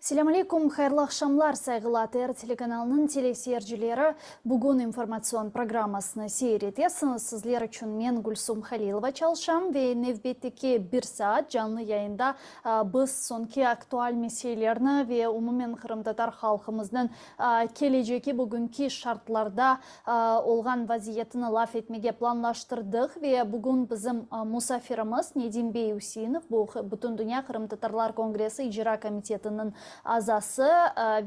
Selâm aleyküm, hayırlı aqşamlar, sayğılı ATR telekanalınıñ teleseyircileri. Bugün informatsion programmasını seyir etesiñiz. Sizler içün men, Gülsum Halilova, çalışam ve nevbetteki bir saat canlı yayında biz soñki aktual meselelerni ve umumen qırımtatar halqımıznıñ kelecegi bugünki şartlarda olğan vaziyetini laf etmege planlaştırdıq ve bugün bizim musafirimiz Nedim bey Üseinov, bu Bütündünya qırımtatarlar kongressi icra komitetiniñ azası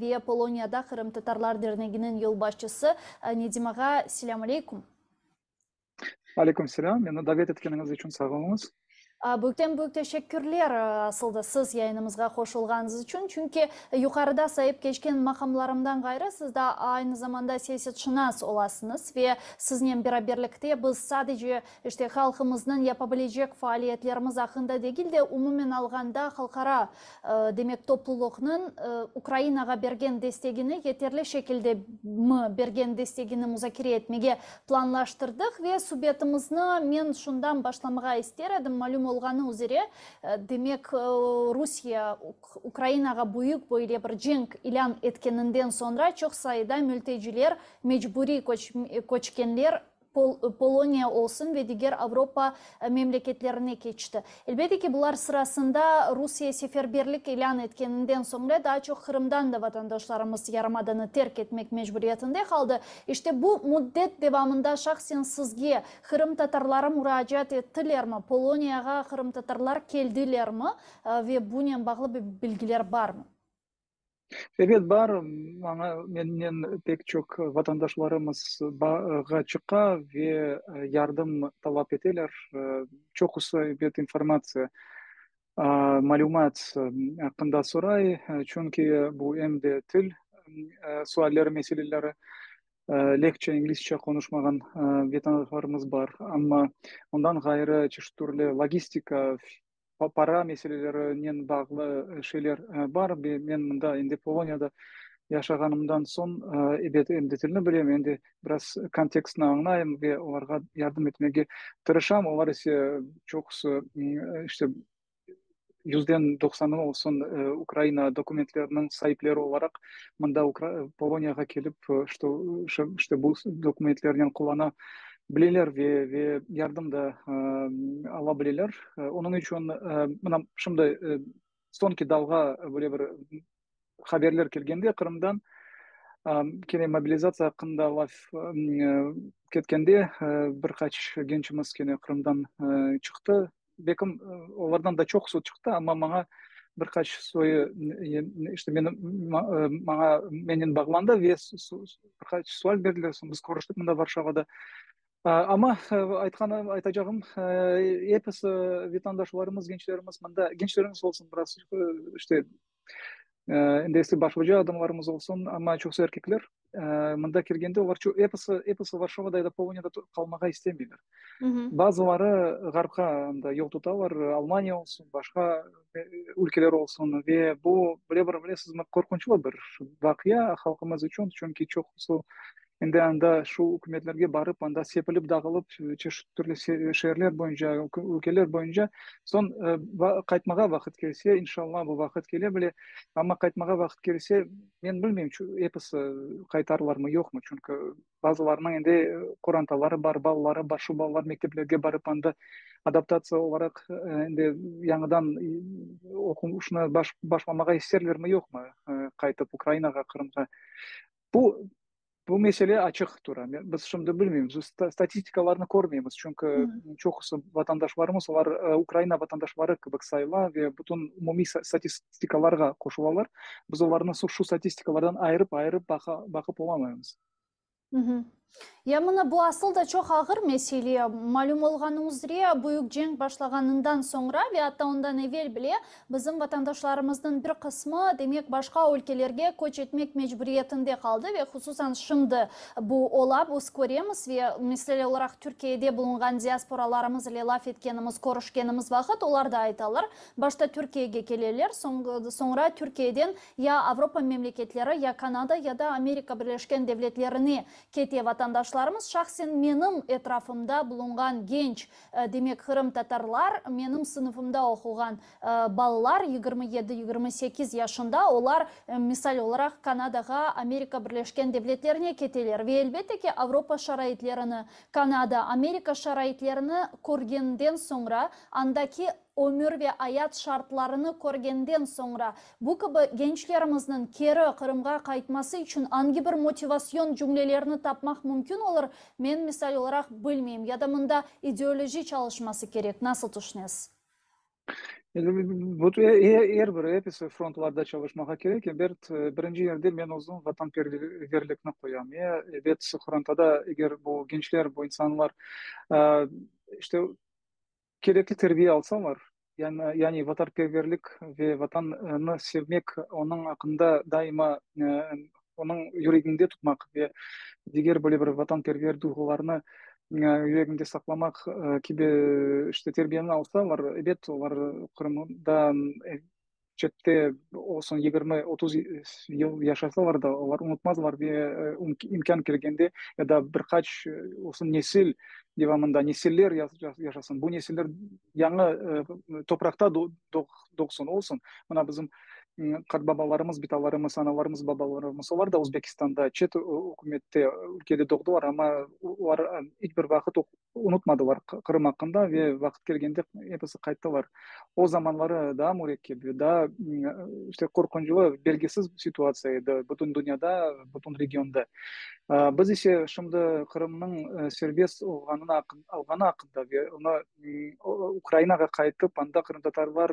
ve Poloniyada Qırımtatarlar derneginiñ yolbaşçısı. Nedim ağa, selâm aleyküm. Aleyküm selâm, meni davet etkeniñiz içün sağ oluñız. Büyükten-büyük teşekkürler, asıl da siz yayınımızğa qoşulğanıñız içün, çünki yuqarıda sayıp keçken maqamlarımdan ğayrı, siz da aynı zamanda siyasetşınas olasıñız ve siznen beraberlikte biz sadece, işte, halqımıznıñ yapa bilecek faaliyetlerimiz aqqında degil de, umumen alğanda halqara, demek, toplulıqnıñ Ukrainağa bergen destegini yeterli şekilde mi bergen destegini muzakere etmege planlaştırdıq ve subetimizni men şundan başlamağa ister edim, malüm olğanı üzere, demek, Rusiye Ukrainağa büyük böyle bir cenk ilân etkeninden soñra çoq sayıda mülteciler, mecburiy köçkenler Poloniya olsun ve diger Avropa memleketlerine keçti. Elbette ki, bular sırasında Rusiye seferberlik ilân etkeninden soñra daa çoq Qırımdan da vatandaşlarımız yarımadanı terk etmek mecburiyetinde qaldı. İşte bu müddet devamında şahsen sizge qırımtatarları muracaat ettilermi, Poloniyağa qırımtatarlar keldilermi ve bunen bağlı bir bilgiler barmı? Ebet, bar. Maña, mennen pek çoq vatandaşlarımız bağğa çıqa ve yardım talap eteler. Çoqusı, ebet, informatsiya, malümat aqqında soray, çünki bu em de til sualleri, meseleleri, lehçe, inglizce qonuşmağan vatandaşlarımız bar. Amma ondan ğayrı çeşit türlü logistika, para meselelerinen bağlı şeyler bar. Ve men mında endi Poloniyada yaşağanımdan soñ, ebet, em de tilni bilem, em de biraz kontekstni añlayım ve olarğa yardım etmege tırışam. Olar ise çoqusı, işte, yüzden doqsanı olsun Ukraina dokumentleriniñ saipleri olaraq mında Poloniyağa kelip, işte, bu dokumentlernen qullana bileler ve ve yardım da ala bileler. Onıñ içün mına şimdi soñki dalğa böyle bir haberler kelgende Qırımdan kene mobilizatsiya aqqında laf ketkende bir qaç gençimiz kene Qırımdan çıqtı. Belkim, olardan da çoqusı çıqtı, amma maña bir qaç soyu, işte, meni, maña, mennen bağlandı ve bir qaç sual berdiler, soñ biz körüştik mında Varşavada. Amma aytqanım, aytacağım, episi vatandaşlarımız, gençlerimiz mında, gençlerimiz olsun, biraz, işte, Endi esli başlıca adamlarımız olsun, amma çoqusı erkekler mında kelgende olar episi, episi Varşavada ya da Poloniyada qalmağa istemeyler. Bazıları ğarpqa anda yol tutalar, Almaniya olsun, başqa ülkeler olsun. Ve bu, bile bir, bilesizmi, qorqunçlı bir vaqia halqımız içün, çünki çoqusı Endi anda şu ükümetlerge barıp, anda sepilip dağılıp, çeşit türlü şeerler boyunca, ülkeler boyunca, soñ qaytmağa vaqıt kelse, inşallah bu vaqıt kele bile, amma qaytmağa vaqıt kelse, men bilmeyim, episi qaytarlarmı, yoqmı, çünki bazılarınıñ endi qorantaları bar, balaları bar, şu balalar mekteplerge barıp, anda adaptatsiya olaraq endi yañıdan oquşnı başlamağa isterlermi, yoqmı, qaytıp Ukrainağa, Qırımğa. Bu bu mesele açıq tura. Biz şimdi bilmeymiz, statistikalarnı körmeymiz, çünki çoqusı vatandaşlarımız, olar Ukraina vatandaşları kibi sayıla ve bütün umumiy statistikalarğa qoşulalar. Biz olarnı şu statistikalardan ayırıp-ayırıp baqıp olamaymız. Ya mına bu asıl da çoq ağır mesele. Malüm olğanı üzre, büyük cenk başlağanından soñra ve atta ondan evel bile bizim vatandaşlarımıznıñ bir qısmı, demek, başqa ülkelerge köç etmek mecburiyetinde qaldı ve hususan şimdi bu ola, biz köremiz ve mesele olaraq Türkiyede bulunğan diasporalarımız ile laf etkenimiz, körüşkenimiz vaqıt olar da aytalar, başta Türkiyege keleler, soñra Türkiyeden ya Avropa memleketleri, ya Kanada, ya da Amerika Birleşken Devletlerine kete vatandaşlar. vatandaşlarımız, şahsen menim etrafımda bulunğan genç, demek qırımtatarlar, menim sınıfımda oquğan balalar, 27, 28 yaşında, olar, misal olaraq, Kanadağa, Amerika Birleşken Devletlerine keteler ve, elbette ki, Avropa şaraitlerini, Kanada, Amerika şaraitlerini körgenden soñra, andaki ömür ve ayat şartlarını körgenden soñra, bu kibi gençlerimizniñ keri Qırımğa qaytması içün angi bir motivasyon cümlelerini tapmaq mümkün olur, men, misal olaraq, bilmeyim. Ya da mında ideoloji çalışması kerek. Nasıl tüşünesiz? Bu er bir, episi frontlarda çalışmağa kerek. Ebet, birinci yerde men özüm vatanperverlikni qoyam. Ebet, qorantada eger bu gençler, bu insanlar, işte, kerekli terbiye alsalar, yani, yani vatanperverlik ve Vatannı sevmek, onıñ aqqında daima onıñ yüreginde tutmaq ve diger böyle bir vatanperver duyğularnı yüreginde saqlamaq kibi işte terbiyeni alsalar, ebet, olar Qırımdan çette olsun 20, 30 yıl yaşasalar da, olar unutmazlar ve imkân kelgende ya da bir qaç olsun nesil devamında, nesiller yaşasın, bu nesiller yañı topraqta doğsun olsun. Mına bizim qartbabalarımız, bitalarımız, analarımız, babalarımız, olar da Özbekistanda, çet ükümette, ülkede doğdılar, amma olar iç bir vaqıt unutmadılar Qırım aqqında ve vaqıt kelgende episi qayttılar. O zamanları daa mürekkep ve daa işte qorqunçlı, belgisiz situatsiya edi bütün dünyada, bütün regionda. Biz ise şimdi Qırımnıñ serbest olğanını alğanı aqqında ve onı Ukrainağa qaytıp, anda qırımtatarlar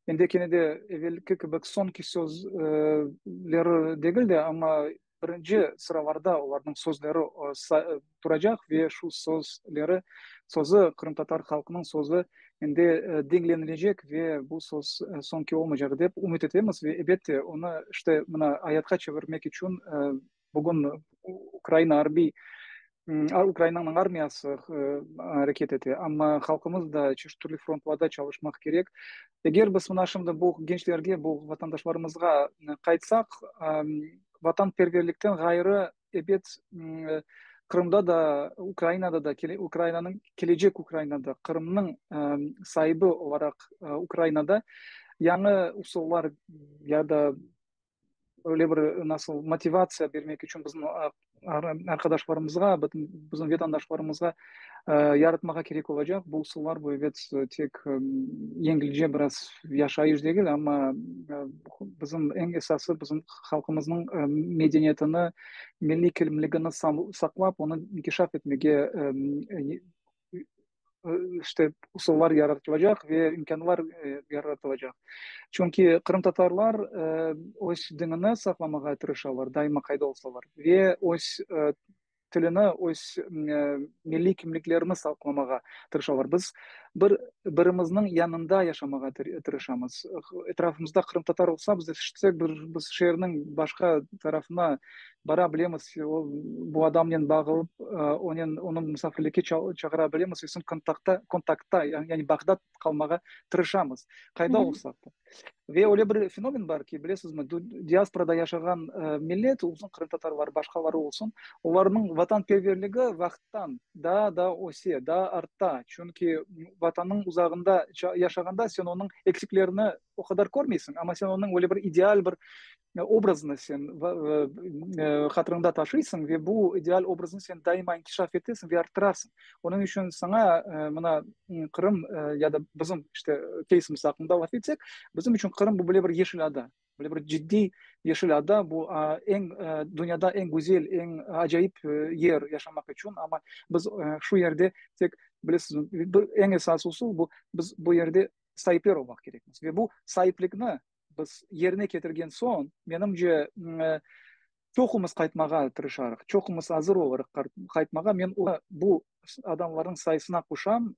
endi kene de evelki kibi soñki sözleri degil de, amma birinci sıralarda olarnıñ sözleri turacaq ve şu sözleri, sözü, qırımtatar halqınıñ sözü endi diñlenilecek ve bu söz soñki olmaycaq dep ümüt etemiz ve elbette onı işte mına ayatqa çevirmek içün bugün Ukraina arbiy Ukrainanıñ armiyası areket ete, amma halqımız da çeşit türlü frontlarda çalışmaq kerek. Eger biz mına şimdi bu gençlerge, bu vatandaşlarımızğa qaytsaq, vatanperverlikten ğayrı, ebet, Qırımda da, Ukrainada da, Ukrainanıñ, kelecek Ukrainada, Qırımnıñ saibi olaraq Ukrainada yañı usullar ya da öyle bir nasıl motivatsiya bermek içün bizim arqadaşlarımızğa, bizim vetandaşlarımızğa yaratmağa kerek olacaq. Bu usullar, bu, ebet, tek yengilce biraz yaşayış degil, amma bizim eñ esası bizim halqımıznıñ medeniyetini, milliy kimligini saqlap, onı inkişaf etmege işte usullar yaratılacaq ve imkânlar yaratılacaq. Çünki qırımtatarlar öz dinini saqlamağa tırışalar, daima qayda olsalar, ve öz tilini, öz milliy kimliklerini saqlamağa tırışalar. Biz bir birimizniñ yanında yaşamağa tırışamız. Etrafımızda qırımtatar olsa, biz eşitsek, biz şeerniñ başqa tarafına bara bilemiz, o, bu adamnen bağılıp, onen, onı musafirlikke çağıra bilemiz ve soñ kontaktta, kontaktta, yani bağda qalmağa tırışamız, qayda olsaq da. Ve öyle bir fenomen bar ki, bilesizmi, diasporada yaşağan millet, olsun qırımtatarlar, başqaları olsun, olarnıñ vatanperverligi vaqıttan daa da öse, daa arta. Çünki vatannıñ uzağında yaşağanda sen onıñ eksiklerini o qadar körmeysiñ, amma sen onıñ öyle bir ideal bir obrazını sen hatırıñda taşıysıñ ve bu ideal obraznı sen daima inkişaf etesiñ ve arttırasıñ. Onıñ içün saña mına Qırım ya da bizim işte keysimiz aqqında laf etsek, bizim içün Qırım bu böyle bir yeşil ada, böyle bir ciddiy yeşil ada, bu eñ dünyada eñ güzel, eñ acayip yer yaşamaq içün, amma biz şu yerde tek, bilesiz, eñ esas usul bu, biz bu yerde saipler olmaq kerekmiz ve bu saiplikni biz yerine ketirgen soñ, menimce, çoqumız qaytmağa tırışarıq, çoqumız azır olurıq qaytmağa. Men bu adamlarnıñ sayısına qoşam.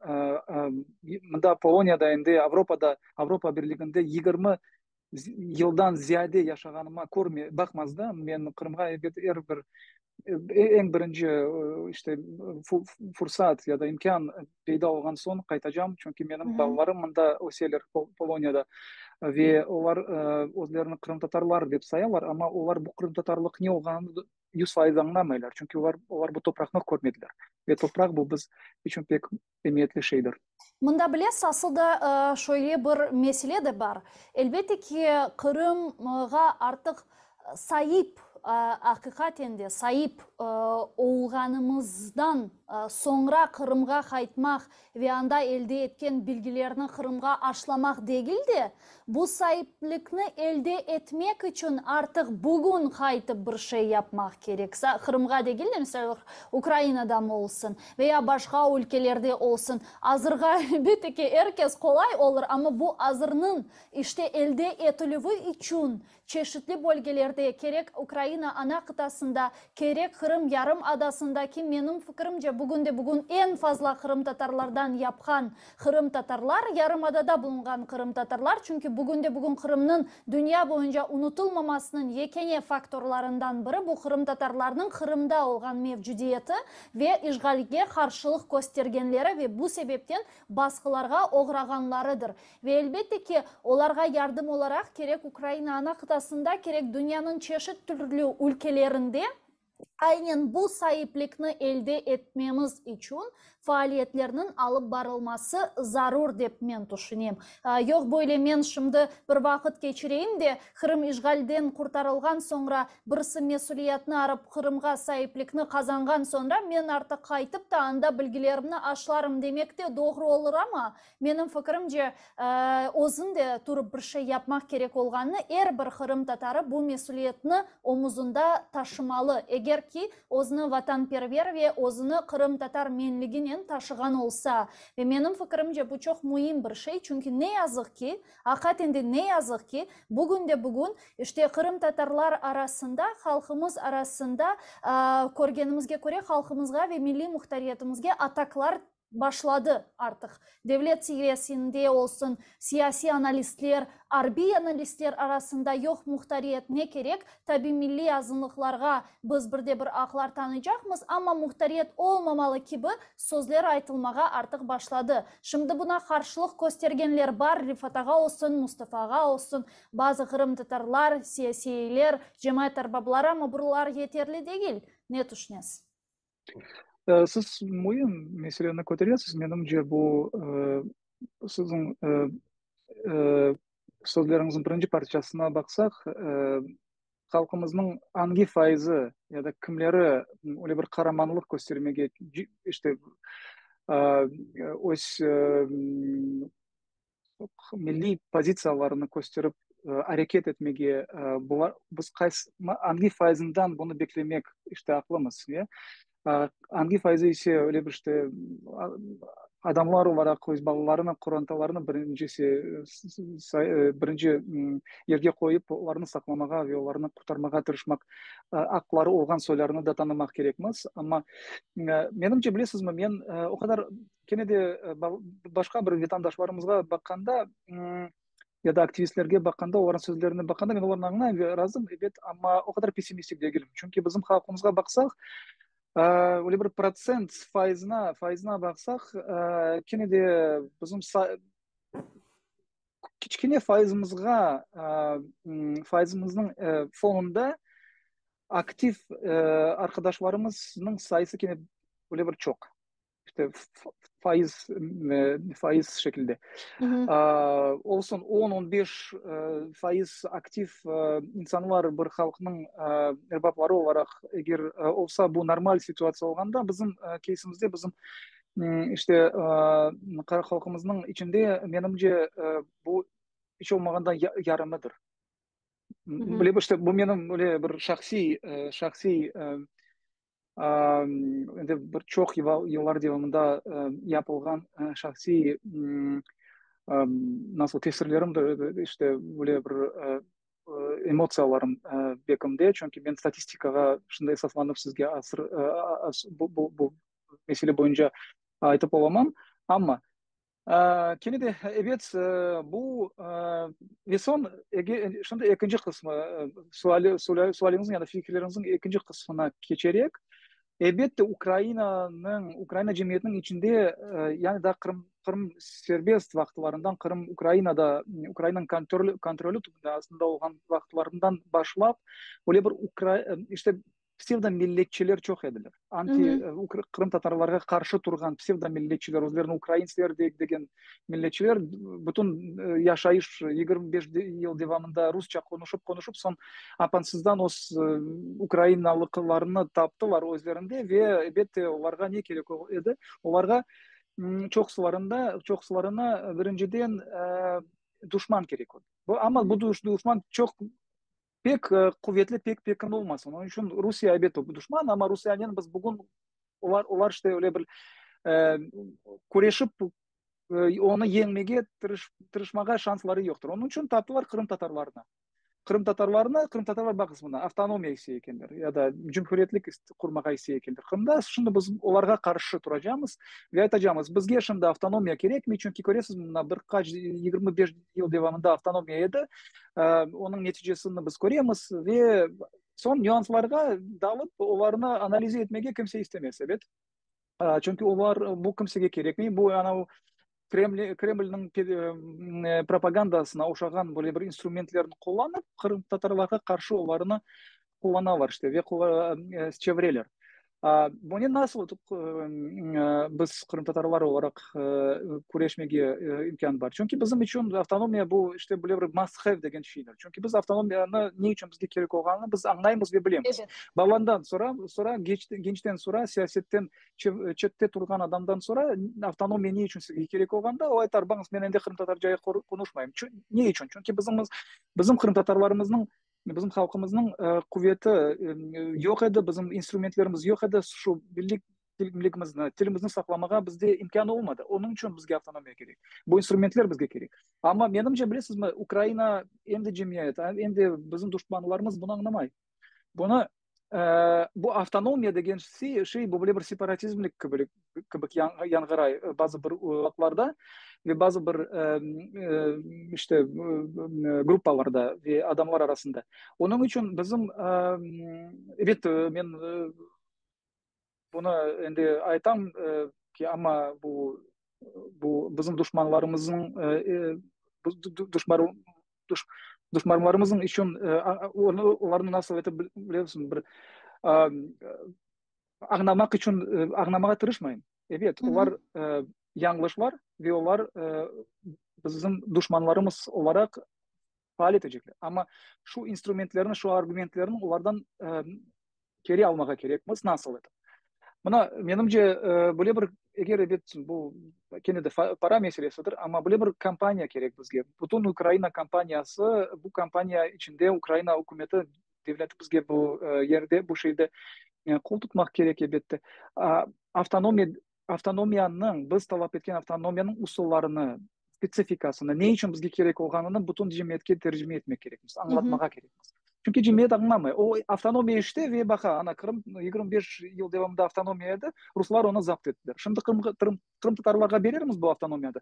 Mında Poloniyada endi, Avropada, Avropa Birliginde 20 yıldan ziyade yaşağanıma körme, baqmazdan, men Qırımğa elbet er bir eñ birinci işte fursat ya da imkân peyda olğan soñ qaytacam, çünki menim balalarım mında öseler, Poloniyada, ve olar özlerini qırımtatarlar dep sayalar, amma olar bu qırımtatarlıq ne olğanını. 100% añlamaylar, çünki olar, olar bu topraqnı körmediler. Ve topraq bu biz içün pek emiyetli şeydir. Mında bilesiz, asıl da şöyle bir mesele de bar. Elbette ki, Qırımğa artıq saip, aqiqaten de saip olğanımızdan soñra Qırımğa qaytmaq ve anda elde etken bilgilerni Qırımğa aşlamaq degil de, bu saiplikni elde etmek içün artıq bugün qaytıp bir şey yapmaq kerek. Qırımğa degil de, misal, Ukrainadamı olsun ve ya başqa ülkelerde olsun. Azırğa, elbette ki, er kes qolay olur, amma bu azırnıñ, işte, elde etilüvi içün Çeşitli bölgelerde, kerek Ukraina ana qıtasında, kerek Qırım yarımadasında ki, menim fikirimce, bugünde-bugün eñ fazla qırımtatarlardan yapqan qırımtatarlar, yarımadada bulunğan qırımtatarlar, çünki bugünde-bugün Qırımnıñ dünya boyunca unutılmamasınıñ yekâne faktorlarından biri bu qırımtatarlarnıñ Qırımda olğan mevcudiyeti ve işğalge qarşılıq köstergenleri ve bu sebepten basqılarğa oğrağanlarıdır. Ve elbette ki, olarğa yardım olaraq kerek Ukraina ana qıtasında, kerek dünyanıñ çeşit türlü ülkelerinde aynen bu saiplikni elde etmemiz içün faaliyetlerniñ alıp barılması zarur dep men tüşünem. Yoq, böyle men şimdi bir vaqıt keçireyim de, Qırım işğalden qurtarılğan soñra birisi mesüliyetni arıp Qırımğa saiplikni qazanğan soñra men artıq qaytıp ta anda bilgilerimni aşlarım demek de doğru olur amma, Menim fikirimce, özüñ de turıp bir şey yapmaq kerek olğanını er bir qırımtatarı bu mesüliyetni omuzında taşımalı, eger ki, özüni vatanperver ve özüni qırımtatar menliginen taşığan olsa. Ve menim fikirimce, bu çoq müim bir şey, çünki ne yazıq ki, aqaten de ne yazıq ki, bugünde-bugün, işte, qırımtatarlar arasında, halqımız arasında, körgenimizge köre, halqımızğa ve milliy muhtariyetimizge ataklar Başladı artıq. Devlet seviyesinde olsun, siyasiy analistler, arbiy analistler arasında yoq muhtariyet ne kerek, tabi milliy azınlıqlarğa biz bir de bir aqlar tanıycaqmız, amma muhtariyet olmamalı kibi sözler aytılmağa artıq başladı. Şimdi buna qarşılıq köstergenler bar, Rifat ağa olsun, Mustafa ağa olsun, bazı qırımtatarlar, siyasiyler, cemaat erbabları, amma bular yeterli degil. Ne tüşünesiz? Siz müim meseleni köteresiz. Menimce, bu siziñ sözleriñizniñ birinci parçasına baqsaq, halqımıznıñ angi faizi ya da kimleri öyle bir qaramanlıq köstermege, işte, öz milliy pozitsiyalarını kösterip areket etmege, bular, biz qaysı, angi fayızından bunı beklemek, işte, aqlımız, ya? Angi fayızı ise öyle bir, işte, adamlar olaraq öz balalarını, qorantalarını birincisi, birinci yerge qoyıp, olarnı saqlamağa ve olarnı qurtarmağa tırışmaq aqları olğan soylarını da tanımaq kerekmiz. Amma, menimce, bilesizmi, men o qadar Kene de başqa bir vetandaşlarımızğa baqqanda ya da aktivistlerge baqqanda, olarnıñ sözlerine baqqanda, men olarnı añlayım ve razım, ebet, amma o qadar pessimistik degilim. Çünki bizim halqımızğa baqsaq, öyle bir protsent fayızına, fayızına baqsaq, kene de bizim kiçkene fayızımızğa, fayızımıznıñ fonunda aktiv arqadaşlarımıznıñ sayısı kene öyle bir çoq. İşte faiz faiz şekilde. Olsun 10-15 faiz aktiv insanlar bir halqnıñ erbapları olaraq eger olsa, bu normal situatsiya olğanda, bizim keysimizde, bizim işte halqımıznıñ içinde, menimce, bu iç olmağanda yarımıdır. Bile, işte bu menim öyle bir şahsiy şahsiy Endi bir çoq yıllar devamında yapılğan şahsiy nasıl tesirlerimdir, işte, böyle bir emotsiyalarım bekimde, çünki men statistikağa şunday esaslanıp sizge asır bu bu mesele boyunca aytıp olamam. Amma Kene de, ebet, bu ve soñ, şimdi ekinci qısmı, suali, sualiñizniñ ya da fikirleriñizniñ ekinci qısmına keçerek, elbette, Ukrainanıñ, Ukraina cemiyetiniñ içinde, yani daa Qırım, Qırım serbest vaqıtlarından, Qırım Ukrainada, Ukrainanıñ kontroli, kontroli astında olğan vaqıtlarından başlap, öyle bir işte. psevdomilletçiler çoq ediler. Anti qırımtatarlarğa qarşı turğan psevdomilletçiler, özlerini ukraintsler degen milletçiler bütün yaşayış 25 yıl devamında rusça qonuşıp, qonuşıp, soñ apansızdan öz ukrainalıqlarını taptılar özlerinde ve, elbette, olarğa ne kerek edi? Olarğa çoqsularında, çoqsularına birinciden duşman kerek oldı. Amma bu duşman çoq pek quvetli, pek pekin olmasın. Onıñ içün Rusiye, elbette, bu duşman, amma Rusiyanen biz bugün olar, olar işte öyle bir küreşip onı yeñmege tırışmağa şansları yoqtır. Onıñ içün taptılar qırımtatarlarnı. Qırımtatarlarnı, qırımtatarlar baqıñız mına, avtonomiya istey ekenler ya da cumhuriyetlik qurmağa istey ekenler Qırımda. Şimdi biz olarğa qarşı turacamız ve aytacamız, bizge şimdi avtonomiya kerekmey, çünki köresiz, mına bir qaç 25 yıl devamında avtonomiya edi, onıñ neticesini biz köremiz ve soñ nüanslarğa dalıp olarnı analize etmege kimse istemez, ebet. Çünki olar, bu kimsege kerekmey, bu anav Kremlniñ propagandasına oşağan böyle bir instrumentlerni qullanıp, qırımtatarlarğa qarşı olarnı qullanalar işte ve çevireler. Bunen nasıl biz qırımtatarlar olaraq küreşmege imkân bar? Çünki bizim içün avtonomiya bu işte böyle bir must have degen şeydir. Çünki biz avtonomiyanı ne içün bizge kerek olğanını biz añlaymız ve bilemiz. Balandan sora, sora, gençten sora, siyasetten çette turğan adamdan sora, avtonomiya ne içün sizge kerek olğanda, o aytar, bañız, men endi qırımtatarca qonuşmayım. Ne içün? Çünki bizim, bizim qırımtatarlarımıznıñ, bizim halqımıznıñ quveti yoq edi, bizim instrumentlerimiz yoq edi, şu milliy kimligimizni, tilimizni saqlamağa bizde imkân olmadı. Onıñ içün bizge avtonomiya kerek. Bu instrumentler bizge kerek. Amma menimce, bilesizmi, Ukraina em de cemiyet, em de bizim duşmanlarımız bunı añlamay. Bunı bu avtonomiya degen şey, bu böyle bir separatizmlik kibi yañğıray bazı bir vaqıtlarda ve bazı bir işte gruppalarda ve adamlar arasında. Onıñ içün bizim, ebet, men bunı endi aytam ki, amma bu bu bizim duşmanlarımıznıñ duşmanlarımıznıñ içün onı olarnı nasıl etip bilesiñ bir añlamaq içün añlamağa tırışmayım. Ebet, olar yañlışlar ve olar bizim duşmanlarımız olaraq faal etecekler. Amma şu instrumentlerni, şu argumentlerni olardan keri almağa kerekmiz. Nasıl etip? Mına, menimce, böyle bir, eger, ebet, bu kene de para meselesidir, amma böyle bir kampaniya kerek bizge. Bütün Ukraina kampaniyası, bu kampaniya içinde Ukraina ükümeti, devleti bizge bu yerde, bu şeyde qol tutmaq kerek, elbette. Avtonomiya, avtonomiyanıñ, biz talap etken avtonomiyanıñ usullarını, spetsifikasını, ne içün bizge kerek olğanını bütün cemiyetke tercime etmek kerekmiz, añlatmağa kerekmiz. Çünki cemiyet añlamay. O, avtonomiya eşite ve baqa, ana, Qırım 25 yıl devamında avtonomiya edi, ruslar onı zapt ettiler. Şimdi Qırım, qırımtatarlarğa berermiz bu avtonomiyanı.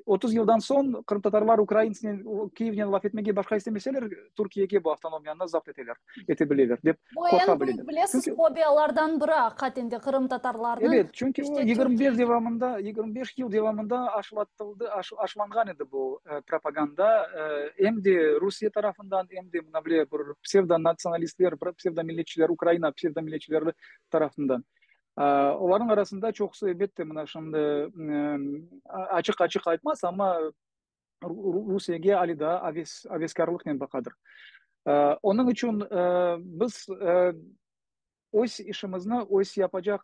30 yıldan soñ qırımtatarlar ukraintsnen, Kiyevnen laf etmege başqa istemeseler, Türkiyege bu avtonomiyanı zapt eteler, ete bileler, dep Bu eñ büyük, bilesiz, fobiyalardan biri, aqiqaten de, qırımtatarlarnıñ. Ebet, çünki o 25 devamında, 25 yıl devamında aşılatıldı, aşılanğan edi bu propaganda, em de Rusiye tarafından, em de mına bile bir psevdo-natsionalistler, psevdo-milletçiler, Ukraina psevdo-milletçileri tarafından. Olarnıñ arasında çoqusı, elbette, mına şimdi açıq-açıq aytmaz, amma Rusiyege ali daa aves, aveskârlıqnen baqadır. Onıñ içün biz öz işimizni, öz yapacaq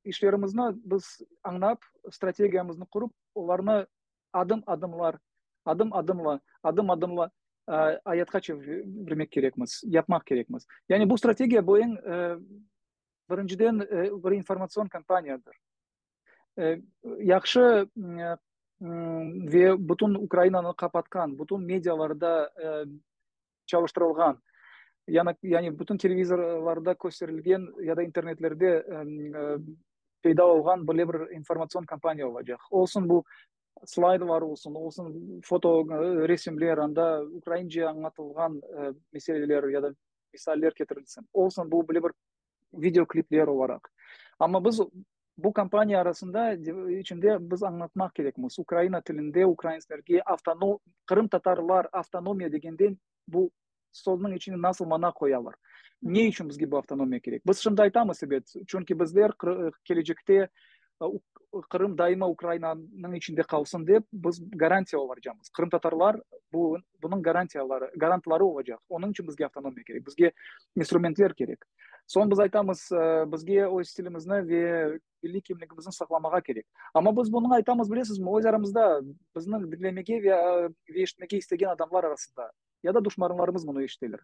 işlerimizni biz añlap, strategiyamıznı qurıp, olarnı adım-adımlar, adım-adımla, adım-adımla ayatqa çevirmek kerekmiz, yapmaq kerekmiz. Yani bu strategiya, bu eñ birinciden bir informatsion kampaniyadır. Yahşı ve bütün Ukrainanı qapatqan, bütün medialarda çalıştırılğan, yani bütün televizorlarda kösterilgen ya da internetlerde peyda olğan böyle bir informatsion kampaniya olacaq. Olsun bu slaydlar olsun, olsun foto, resimler, anda ukraince añlatılğan meseleler ya da misaller ketirilsin, olsun bu böyle bir videoklipler olaraq. Amma biz bu kampaniya arasında, içinde biz añlatmaq kerekmiz, ukraina tilinde ukraintslerge qırımtatarlar avtonomiya degende bu sözniñ içine nasıl mana qoyalar. Ne içün bizge bu avtonomiya kerek? Biz şimdi aytamız, ebet, çünki bizler kelecekte Qırım daima Ukrainanıñ içinde qalsın dep, biz garantiya olarcamız. Qırımtatarlar bu, bunıñ garantiyaları, garantları olacaq. Onıñ içün bizge avtonomiya kerek, bizge instrumentler kerek. Soñ biz aytamız, bizge öz tilimizni ve milliy kimligimizni saqlamağa kerek. Amma biz bunı aytamız, bilesizmi, öz aramızda, bizni diñlemege ve ve eşitmege istegen adamlar arasında. Ya da duşmanlarımız bunı eşiteler.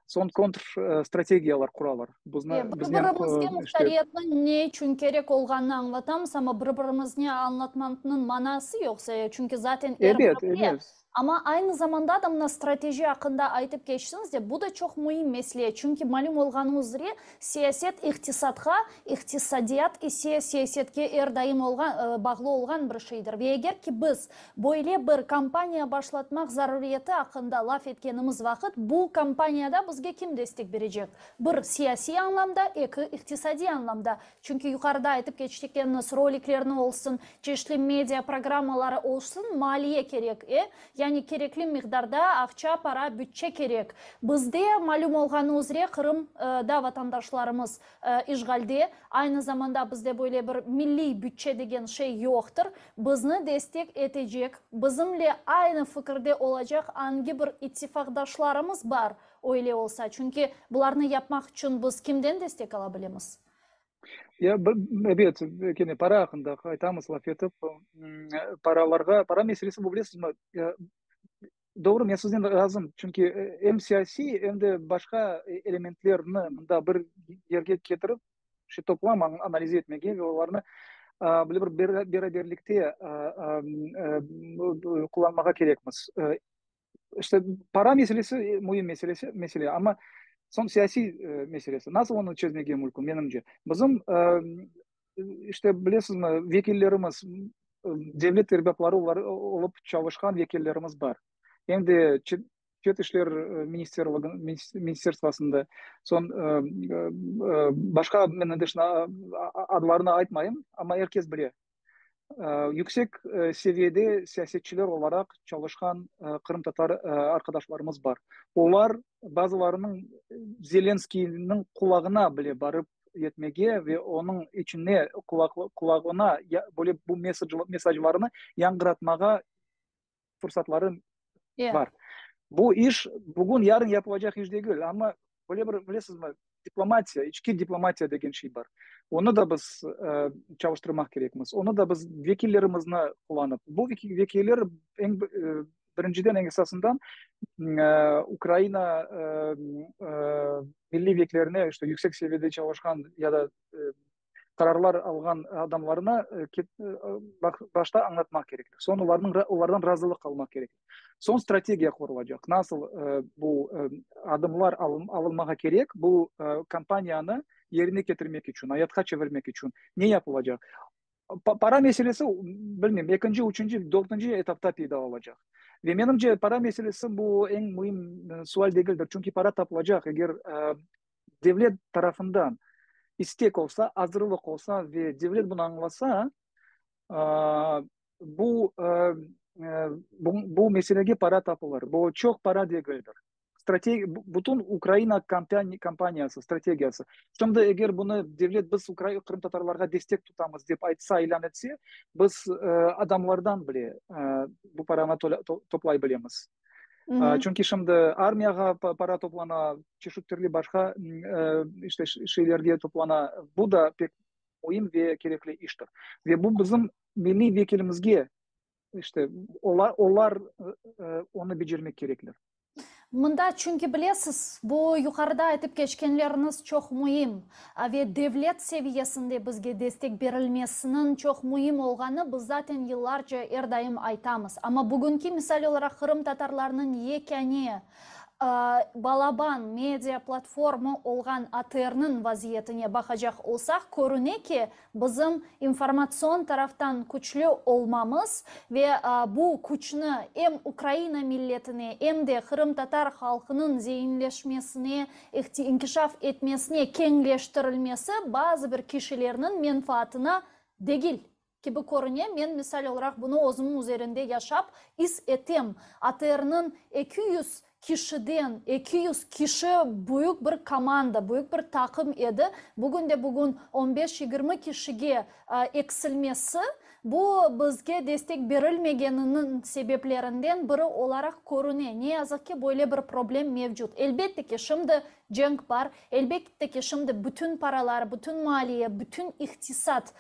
Soñ kontr strategiyalar quralar. Bizni, biznen, Bir-birimizge muhtariyetniñ ne içün kerek olğanını añlatamız, amma bir-birimizne añlatmanıñ manası yoq, çünki zaten er biri bile. Amma aynı zamanda da mına strateji aqqında aytıp keçtiñiz de, bu da çoq müim mesele, çünki malüm olğanı üzre, siyaset iqtisatqa, iqtisadiyat ise siyasetke er daim olğan, bağlı olğan bir şeydir. Ve eger ki biz Böyle bir kampaniya başlatmaq zaruriyeti aqqında laf etkenimiz vaqıt, bu kampaniyada bizge kim destek berecek? Bir, siyasiy añlamda, eki, iqtisadiy añlamda. Çünki yuqarıda aytıp keçtikleriniz, roliklerni olsun, çeşitli media programmaları olsun, maliye kerek, e? Yani kerekli miqdarda aqça, para, bütçe kerek. Bizde, malüm olğanı üzre, Qırım da vatandaşlarımız İşğalde, aynı zamanda bizde böyle bir milliy bütçe degen şey yoqtır. Bizni destek etecek, bizimle aynı fikirde olacaq angi bir ittifaqdaşlarımız bar, öyle olsa? Çünki bularnı yapmaq içün biz kimden destek ala bilemiz? Ya, ebet, kene para aqqında aytamız, laf etip, paralarğa, para meselesi, bu bilesizmi, Doğru, men siznen razım, çünki em siyasiy, em de başqa elementlerni mında bir yerge ketirip, işte toplam analiz etmege ve olarnı böyle bir beraberlikte qullanmağa kerekmiz. İşte para meselesi müim meselesi, mesele, amma soñ siyasiy meselesi. Nasıl onı çezmege mümkün, menimce? Bizim, işte, bilesizmi, vekillerimiz, devlet erbapları olıp çalışqan vekillerimiz bar. Em de Çet işler ministerstvosında, soñ başqa, men endi adlarını aytmayım, amma er kes bile. Yüksek seviyede siyasetçiler olaraq çalışqan qırımtatar arqadaşlarımız bar. Olar bazılarınıñ Zelenskıynıñ qulağına bile barıp yetmege ve onıñ içine qulağına böyle bu mesajlarını yañğıratmağa fırsatları bar. Bu iş bugün, yarın yapılacaq iş degil, amma böyle bir, bilesizmi, diplomatiya, içki diplomatiya degen şey bar. Onı da biz çalıştırmaq kerekmiz. Onı da biz vekillerimizni qullanıp, bu vekiller eñ Birinciden, eñ esasından, Ukraina milliy vekillerine, işte, yüksek seviyede çalışqan ya da qararlar alğan adamlarına başta añlatmaq kerekler. Soñ olarnıñ, olardan razılıq almaq kerek. Soñ strategiya qurulacaq, nasıl bu adımlar alınmağa kerek, bu kampaniyanı yerine ketirmek içün, ayatqa çevirmek içün ne yapılacaq. Para meselesi, bilmeyim, ekinci, üçünci, dörtünci etapta peyda olacaq. Ve menimce, para meselesi bu eñ müim sual degildir, çünki para tapılacaq, eger devlet tarafından istek olsa, azırlıq olsa ve devlet bunı añlasa, bu bu meselege para tapılır. Bu çoq para degildir. Strategiya, bütün Ukraina kampaniyası, strategiyası. Şimdi eger bunı devlet biz qırımtatarlarğa destek tutamız dep aytsa, ilân etse, biz adamlardan bile bu paranı toplay bilemiz. Çünki şimdi armiyağa para toplana, çeşit türlü başqa işte şeylerge toplana. Bu da pek müim ve kerekli iştir. Ve bu bizim milliy vekilimizge İşte, olar, olar onı becermek kerekler. Mında, çünki bilesiz, bu yuqarıda aytıp keçkenleriñiz çoq müim ve devlet seviyesinde bizge destek berilmesiniñ çoq müim olğanı biz zaten yıllarca er daim aytamız. Amma bugünki, misal olaraq, qırımtatarlarnıñ yekâne balaban media platformı olğan ATRniñ vaziyetine baqacaq olsaq, körüne ki, Bizim informatsion taraftan küçlü olmamız ve bu küçni em Ukraina milletine, em de qırımtatar halqınıñ zeinleşmesine, inkişaf etmesine keñleştirilmesi bazı bir kişilerniñ menfaatına degil kibi körüne. Men, misal olaraq, bunı özümniñ üzerinde yaşap is etem. ATRniñ 200. kişiden, 200 kişi büyük bir komanda, büyük bir taqım edi, bugün de bugün on beş, yigirmi kişige eksilmesi, bu bizge destek berilmegeniniñ sebeplerinden biri olaraq körüne. Ne yazıq ki, böyle bir problem mevcut. Elbette ki, şimdi Cenk bar. Elbette ki, şimdi bütün paralar, bütün maliye, bütün iqtisat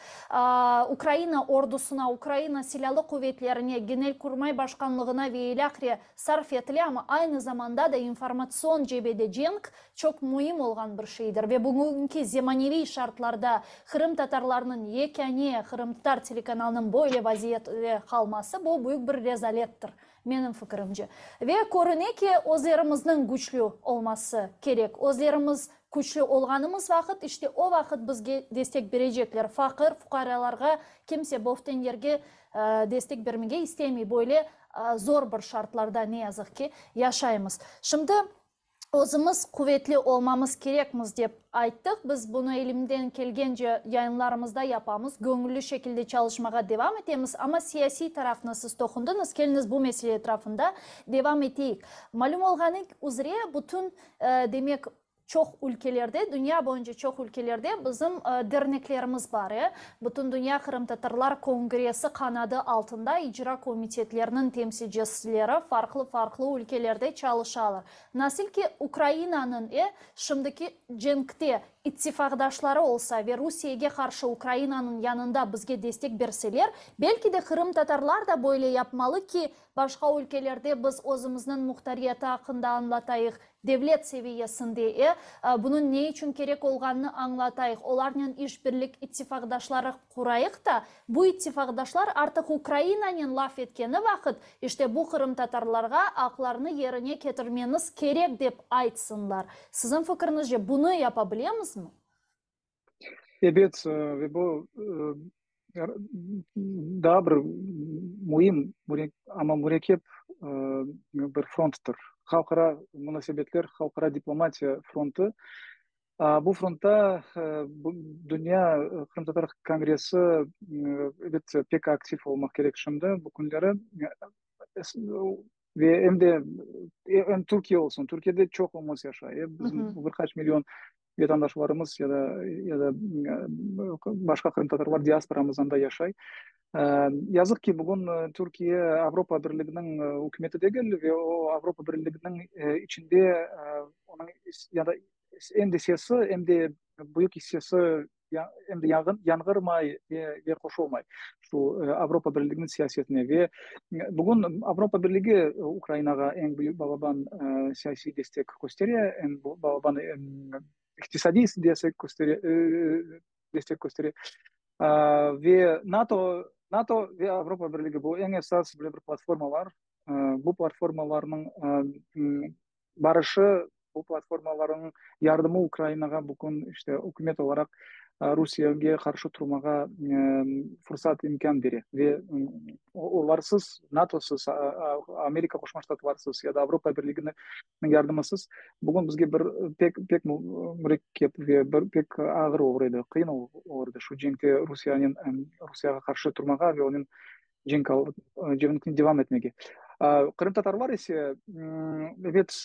Ukraina ordusına, Ukraina Silâlı Quvetlerine, Genelkurmay Başqanlığına ve ilâhre sarf etile, amma aynı zamanda da informatsion cebede cenk çoq müim olğan bir şeydir. Ve bugünki zemaneviy şartlarda qırımtatarlarnıñ yekâne qırımtatar telekanalınıñ böyle vaziyette qalması, bu büyük bir rezalettir. Menim fikirimce. Ve körüne ki, özlerimizniñ küçlü olması kerek. Özlerimiz küçlü olğanımız vaqıt, işte o vaqıt bizge destek berecekler. Faqır, fuqaralarğa kimse böhten yerge destek bermege istemey. Böyle zor bir şartlarda, ne yazıq ki, yaşaymız. Şimdi Özümiz quvetli olmamız kerekmiz, dep ayttıq. Biz bunı elimden kelgence yayınlarımızda yapamız, göñülli şekilde çalışmağa devam etemiz, amma siyasiy tarafnı siz toqundıñız, keliñiz bu mesele etrafında devam eteyik. Malüm olğanı üzre, bütün, demek, çoq ülkelerde, dünya boyunca çoq ülkelerde bizim derneklerimiz bar, e. Bütündünya qırımtatarlar kongressi qanadı altında icra komitetleriniñ temsilcisileri farqlı-farqlı ülkelerde çalışalar. Nasil ki, Ukrainanıñ, e, şimdiki cenkte ittifaqdaşları olsa ve Rusiyege qarşı Ukrainanıñ yanında bizge destek berseler, belki de qırımtatarlar da böyle yapmalı ki, başqa ülkelerde biz özümizniñ muhtariyeti aqqında añlatayıq, Devlet seviyesinde, e, bunıñ ne içün kerek olğanını añlatayıq, olarnen işbirlik ittifaqdaşları qurayıq da, bu ittifaqdaşlar artıq Ukrainanen laf etkeni vaqıt, işte bu qırımtatarlarğa aqlarını yerine ketirmeñiz kerek dep aytsınlar. Siziñ fikriñizce, bunı yapa bilemizmi? Ebet, ve bu daa bir müim, amma mürekkep bir fronttır. Halqara munasebetler, halqara diplomatiya frontı. Bu frontta Dünya qırımtatar kongressi, elbette, pek aktiv olmaq kerek şimdi, bu künleri. Ve em de em Türkiye olsun, Türkiyede çoqumız yaşay, bizim bir qaç million Vatandaşlarımız ya da ya da başqa qırımtatarlar diasporamız anda yaşay. Yazıq ki, bugün Türkiye Avropa Birliginiñ ükümeti degil ve o Avropa Birliginiñ içinde onıñ ya da em de sesi, em de büyük issesi em de yañğırmay ve qoşulmay şu Avropa Birliginiñ siyasetine. Ve bugün Avropa Birligi Ukrainağa eñ büyük balaban siyasiy destek köstere, eñ balaban iqtisadiy destek köstere, destek köstere. Ve NATO, NATO ve Avropa Birligi bu eñ esas böyle bir platformalar. Bu platformalarnıñ barışı, bu platformalarnıñ yardımı Ukrainağa bugün işte ükümet olaraq Rusiyege qarşı turmağa fırsat, imkân bere. Ve olarsız, NATOsız, Amerika Qoşma Ştatlarsız ya da Avropa Birliginiñ yardımısız bugün bizge bir pek pek mürekkep ve bir pek ağır olur edi, qıyın olur edi şu cenkte Rusiyanen Rusiyağa qarşı turmağa ve onen cenk cenkni devam etmege. Qırımtatarlar ise, ebet,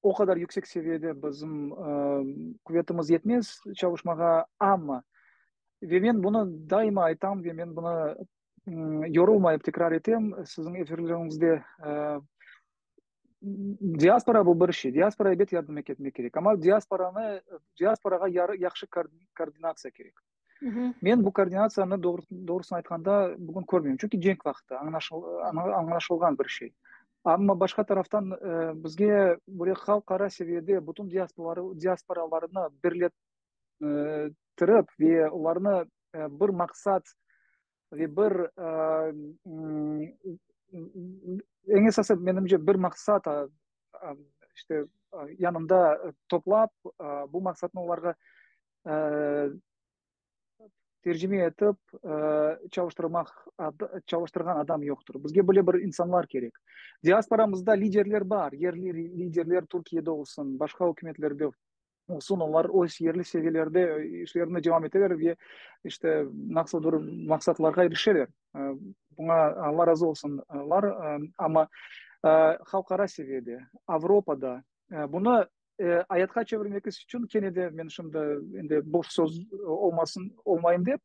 o qadar yüksek seviyede bizim quvetimiz yetmez çalışmağa, amma, ve men bunı daima aytam ve men bunı yorulmayıp tekrar etem siziñ efirleriñizde, diaspora bu bir şey, diaspora ebet yardım etmek kerek, amma diasporanı, diasporağa yahşı koordinatsiya kerek. Men bu koordinatsiyanı, doğrusını aytqanda, bugün körmeyim, çünki cenk vaqtı, añlaşılğan bir şey. Amma başqa taraftan, bizge böyle halqara seviyede bütün diasporalarnı birleştirip ve olarnı bir maqsat ve bir, eñ esası, menimce, bir maqsat işte yanında toplap, bu maqsatnı olarğa tercime etip çalıştırmaq çalıştırğan adam yoqtır. Bizge böyle bir insanlar kerek. Diasporamızda liderler bar, yerli liderler Türkiyede olsun, başqa ükümetlerde olsun, olar öz yerli seviyelerde işlerini devam eteler ve işte nasıldır maqsatlarğa irişeler. Buña Alla razı olsunlar, amma. Halqara seviyede, Avropada bunı ayatqa çevirmek içün kene de men şimdi endi boş söz olmasın, olmayım dep,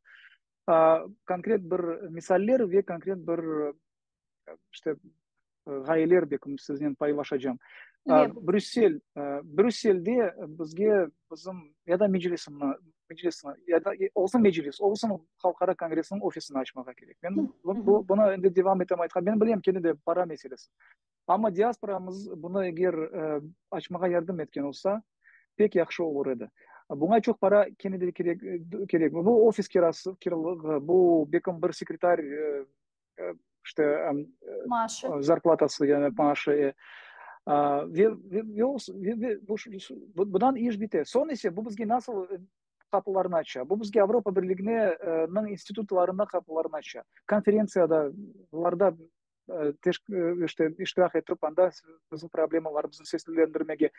konkret bir misaller ve konkret bir işte ğayeler belki siznen paylaşacağım. Brüssel, Brüsselde bizge bizim ya da Meclisimni, Meclisni, ya da olsun Meclis, olsun Halqara Kongressniñ ofisini açmağa kerek. Men bunı endi devam etem aytqan. Men bilem, kene de para meselesi. Amma diasporamız bunı eger açmağa yardım etken olsa, pek yahşı olur edi. Buña çoq para kene de kerek, kerek. Bu ofis kirası, kiralığı, bu belkim bir sekretar işte maaşı, zarplatası, yani maaşı. Ve, ve, ve, ve bu, bundan iş bite. Soñ ise bu bizge nasıl qapılarını aça? Bu bizge Avropa Birliginiñ institutlarına qapılarını aça. Konferentsiyalarda işte iştirak etip, anda bizim problemalarımıznı seslendirmege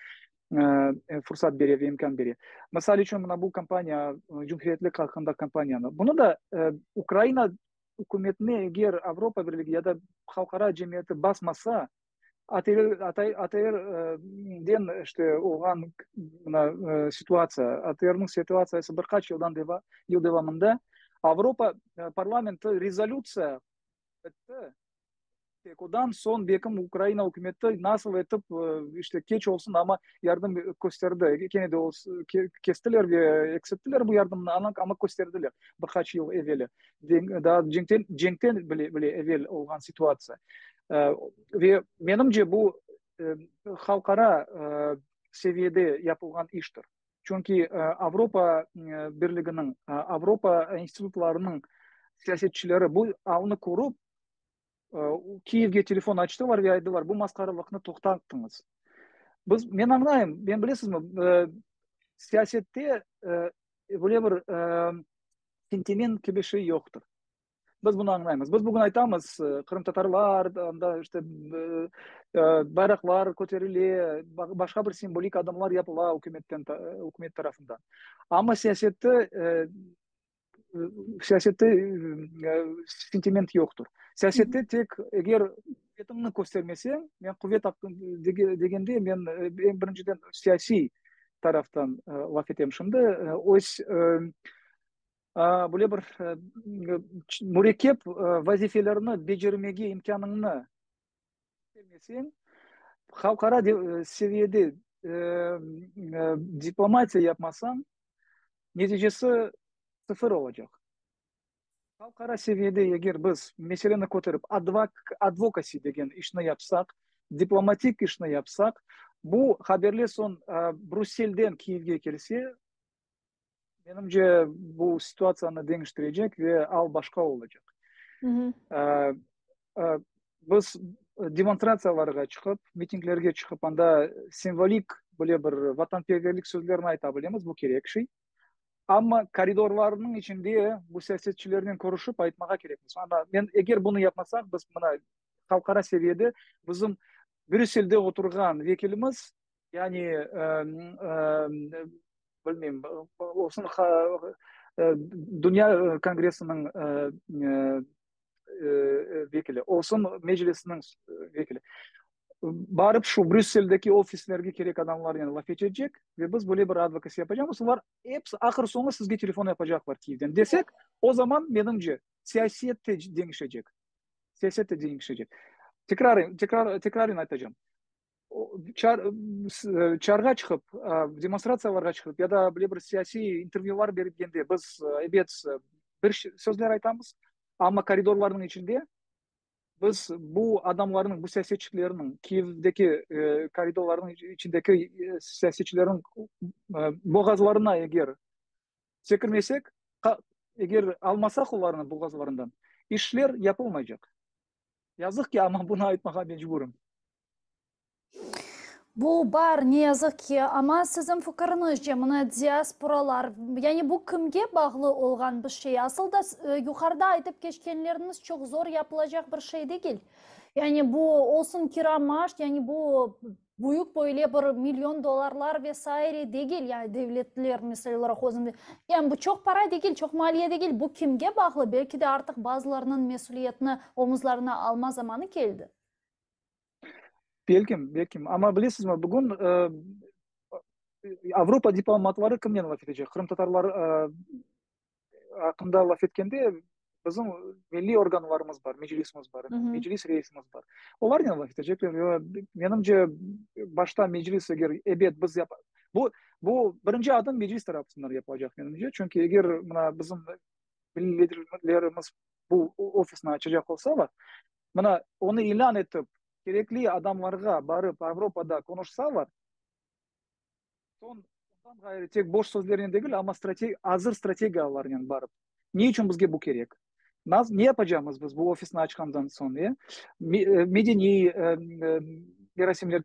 fursat bere ve imkân bere. Misal içün, mına bu kampaniya, cumhuriyetlik aqqında kampaniyanı. Bunı da Ukraina ükümetine eger Avropa Birligi ya da halqara cemiyeti basmasa, ATR, ATR-den işte olğan mına situatsiya, ATR-niñ situatsiyası bir qaç yıldan deva, yıl devamında Avropa parlamenti rezolütsiya etti. Tek odan soñ bekim Ukraina ükümeti nasıl etip, işte keç olsun, amma yardım kösterdi. Kene de kestiler ve eksilttiler bu yardımnı, amma kösterdiler bir qaç yıl eveli. Daa cenkten, cenkten bile, bile evel olğan situatsiya. Ve menimce bu halqara seviyede yapılğan iştir. Çünki Avropa Birliginiñ, Avropa institutlarınıñ siyasetçileri bu alnı körip, Kiyevge telefon açtılar ve ayttılar, bu masqaralıqnı toqtattıñız. Biz, men añlayım, men bilesizmi, siyasette böyle bir sentiment kibi şey yoqtır. Biz bunı añlaymız. Biz bugün aytamız, qırımtatarlar, anda işte bayraqlar köterile, başqa bir simvolik adımlar yapıla ükümetten, ükümet tarafından. Amma siyasette Siyasette sentiment yoqtır. Siyasette tek eger quvetiñni köstermeseñ, men quvet degende men eñ birinciden siyasiy taraftan laf etem şimdi. Öz böyle bir mürekkep vazifelerni becermege imkânıñnı köstermeseñ, halqara seviyede diplomatiya yapmasañ, Neticesi sıfır olacaq. Halqara seviyede eger biz meseleni köterip advokasi degen işni yapsaq, diplomatik işni yapsaq, bu haberler soñ Brüsselden Kiyevge kelse, menimce, bu situatsiyanı deñiştirecek ve al başqa olacaq. Biz demonstratsiyalarğa çıqıp, mitinglerge çıqıp, anda simvolik böyle bir vatanperverlik sözlerini ayta bilemiz, bu kerek şey. Amma koridorlarnıñ içinde bu siyasetçilernen körüşip aytmağa kerekmiz. Amma men, eger bunı yapmasaq, biz mına halqara seviyede bizim Brüsselde oturğan vekilimiz, yani bilmeyim, olsun Dünya kongressiniñ vekili, olsun Meclisniñ vekili, barıp şu Brüsseldeki ofislerge kerek adamlarnen laf etecek ve biz böyle bir advokasi yapacaqmız, olar episi ahır-soñu sizge telefon yapacaqlar Kiyevden desek, o zaman, menimce, siyaset de deñişecek. Siyaset de deñişecek. Tekrar, tekrar, tekraren aytacağım. Çarğa çıqıp, demonstratsiyalarğa çıqıp ya da böyle bir siyasiy intervyular bergende biz, ebet, bir sözler aytamız, amma koridorlarnıñ içinde biz bu adamlarnıñ, bu siyasetçilerniñ, Kiyevdeki koridorlarnıñ içindeki siyasetçilerniñ boğazlarına eger sekirmesek, eger almasaq olarnı boğazlarından, işler yapılmaycaq. Yazıq ki, amma bunı aytmağa mecburım. Bu bar, ne yazıq ki, amma siziñ fikiriñizce, mına diasporalar, yani bu kimge bağlı olğan bir şey? Asıl da yuqarıda aytıp keçkenleriñiz çoq zor yapılacaq bir şey degil. Yani bu olsun kira, maaş, yani bu büyük böyle bir million dollarlar ve saire degil, yani devletler misal olaraq özünde, yani bu çoq para degil, çoq maliye degil, bu kimge bağlı? Belki de artıq bazılarınıñ mesüliyetini omuzlarına alma zamanı keldi. Belkim, belkim. Amma bilesizmi, bugün Avropa diplomatları kimnen laf etecek? Qırımtatarlar aqqında laf etkende bizim milliy organlarımız bar, Meclisimiz bar, Meclis reisimiz bar. Olarnen laf etecekler. Menimce, başta Meclis eger ebet biz yap, bu, bu birinci adım Meclis tarafından yapılacaq menimce. Çünki eger mına bizim milliy liderlerimiz bu ofisni açacaq olsalar, mına onı ilân etip, kerekli adamlarğa barıp Avropada qonuşsalar, soñ ondan ğayrı tek boş sözlernen degil, amma azır strategiyalarnen barıp, ne içün bizge bu kerek, ne yapacağımız biz bu ofisni açqandan soñ, e, medeniy merasimler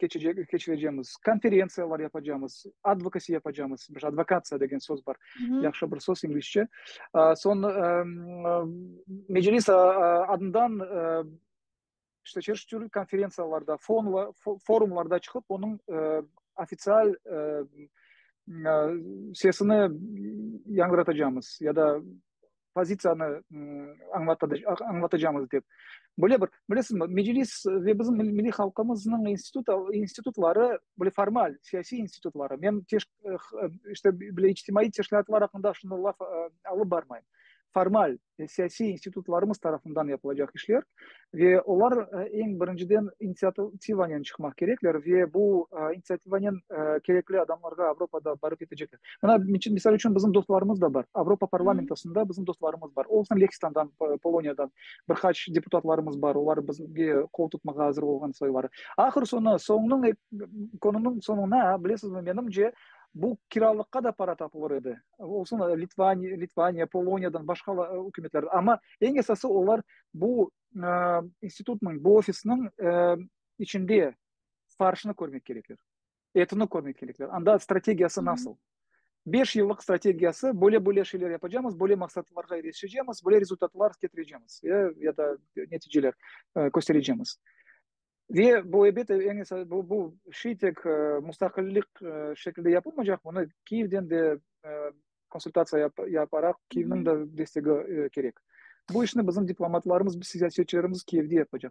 keçirecemiz, konferentsiyalar yapacağımız, advokasi yapacağımız, bir advokatsiya degen söz bar, yahşı bir söz inglizce. Soñ Meclis adından işte çeşit türlü konferentsiyalarda, forumlarda çıqıp, onıñ ofitsial sesini yañğıratacağımız ya da pozitsiyanı añlatacağımız dep. Böyle bir, bilesiñmi, Meclis ve bizim milliy halqımıznıñ institutları böyle formal, siyasiy institutları. Men işte böyle içtimaiy teşkilâtlar aqqında şunı laf alıp barmayım. Formal siyasiy institutlarımız tarafından yapılacaq işler ve olar eñ birinciden intsiativanen çıqmaq kerekler ve bu intsiativanen kerekli adamlarğa Avropada barıp yetecekler. Mına, misal içün, bizim dostlarımız da bar. Avropa parlamentosında bizim dostlarımız bar. Olsun Lehistandan, Poloniyadan bir qaç deputatlarımız bar, olar bizge qol tutmağa azır olğan soyları. Ahır soñu, soñunıñ, konunıñ soñuna, bilesizmi, menimce, Bu kiralıqqa da para tapılır edi, olsun Litvaniya, Poloniyadan, başqa ükümetlerden. Amma eñ esası olar bu institutnıñ, bu ofisniñ içinde farşnı körmek kerekler, etini körmek kerekler. Anda strategiyası nasıl? Beş yıllıq strategiyası, böyle-böyle şeyler yapacamız, böyle maqsatlarğa irişecemiz, böyle rezultatlar ketirecemiz ya da neticeler kösterecemiz. Ve bu, ebet, eñ esas, bu, bu şey tek mustaqillik şekilde yapılmaycaq, bunı Kiyevden de konsultatsiya yaparaq, Kiyevniñ de destegi kerek. Bu işni bizim diplomatlarımız, siyasetçilerimiz Kiyevde yapacaq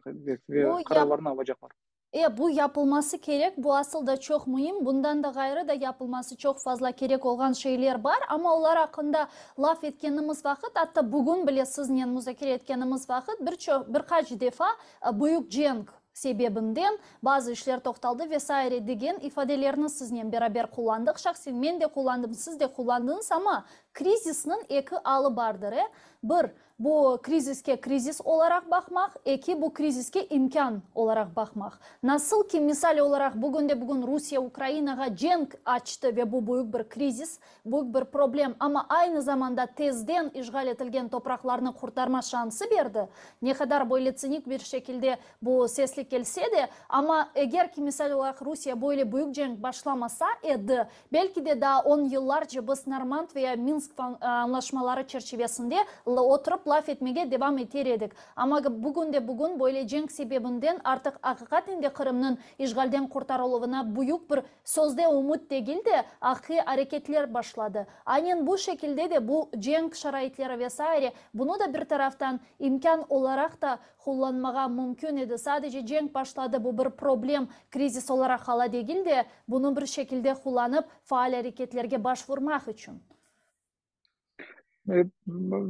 ve qararlarnı alacaqlar. E, bu yapılması kerek, bu asıl da çoq müim. Bundan da ğayrı da yapılması çoq fazla kerek olğan şeyler bar, amma olar aqqında laf etkenimiz vaqıt, atta bugün bile siznen muzakere etkenimiz vaqıt bir çoq, bir qaç defa Büyük cenk sebebinden bazı işler toqtaldı ve saire degen ifadelerni siznen beraber qullandıq. Şahsen men de qullandım, siz de qullandıñız, amma krizisniñ eki alı bardır, e? Bir, bu kriziske krizis olaraq baqmaq, eki, bu kriziske imkân olaraq baqmaq. Nasıl ki, misal olaraq, bugünde-bugün Rusiye Ukrainağa cenk açtı ve bu büyük bir krizis, Büyük bir problem, amma aynı zamanda tezden işğal etilgen topraqlarnı qurtarma şansı berdi. Ne qadar böyle tsinik bir şekilde bu sesli kelse de, amma eger ki, misal olaraq, Rusiye böyle büyük cenk başlamasa edi, belki de daa on yıllarca biz Normand veya Minsk añlaşmaları çerçivesinde oturıp laf etmege devam eter edik. Amma bugünde-bugün böyle cenk sebebinden artıq aqiqaten de Qırımnıñ işğalden qurtarıluvına büyük bir Sözde ümüt degil de, aqiqiy areketler başladı. Aynen bu şekilde de bu cenk şaraitleri ve saire, bunı da bir taraftan imkân olaraq da qullanmağa mümkün edi. Sadece cenk başladı, bu bir problem, krizis olaraq qala degil de, bunı bir şekilde qullanıp, faal areketlerge başvurmaq içün.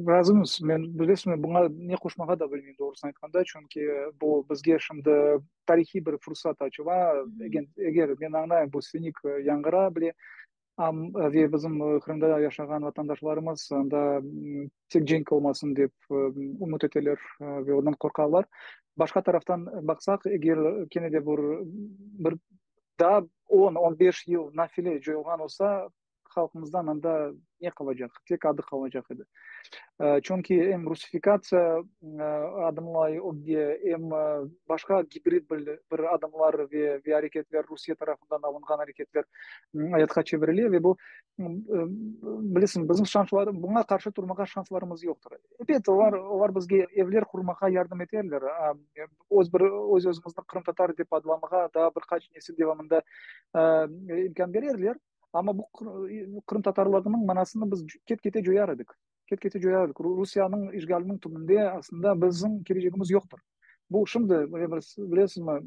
Razımız. Men, bilesiñmi, buña ne qoşmağa da bilmeyim, doğrusını aytqanda, çünki bu bizge şimdi tarihiy bir fursat açıla. Eger, men añlayım, bu tsinik yañğıra bile, ve bizim Qırımda yaşağan vatandaşlarımız anda tek cenk olmasın dep ümüt eteler ve ondan qorqalar. Başqa taraftan baqsaq, eger kene de bir, bir daa on, on beş yıl nafile coyulğan olsa, halqımızdan anda ne qalacaq? Tek adı qalacaq edi. Çünki em rusifikatsiya adımlay ögge, em başqa gibrid bir adımlar ve ve areketler, Rusiye tarafından alınğan areketler ayatqa çevirile ve bu, bilesiñ, bizim şanslar, buña qarşı turmağa şanslarımız yoqtır. Ebet, olar, olar bizge evler qurmağa yardım eterler, öz bir öz özümizni qırımtatar dep adlamağa daa bir qaç nesil devamında imkân bererler. Amma bu qırımtatarlığınıñ manasını biz ket-kete coyar edik. Ket-kete coyar edik. Rusiyeniñ işğaliniñ tübünde aslında bizim kelecegimiz yoqtır. Bu şimdi, bilesizmi,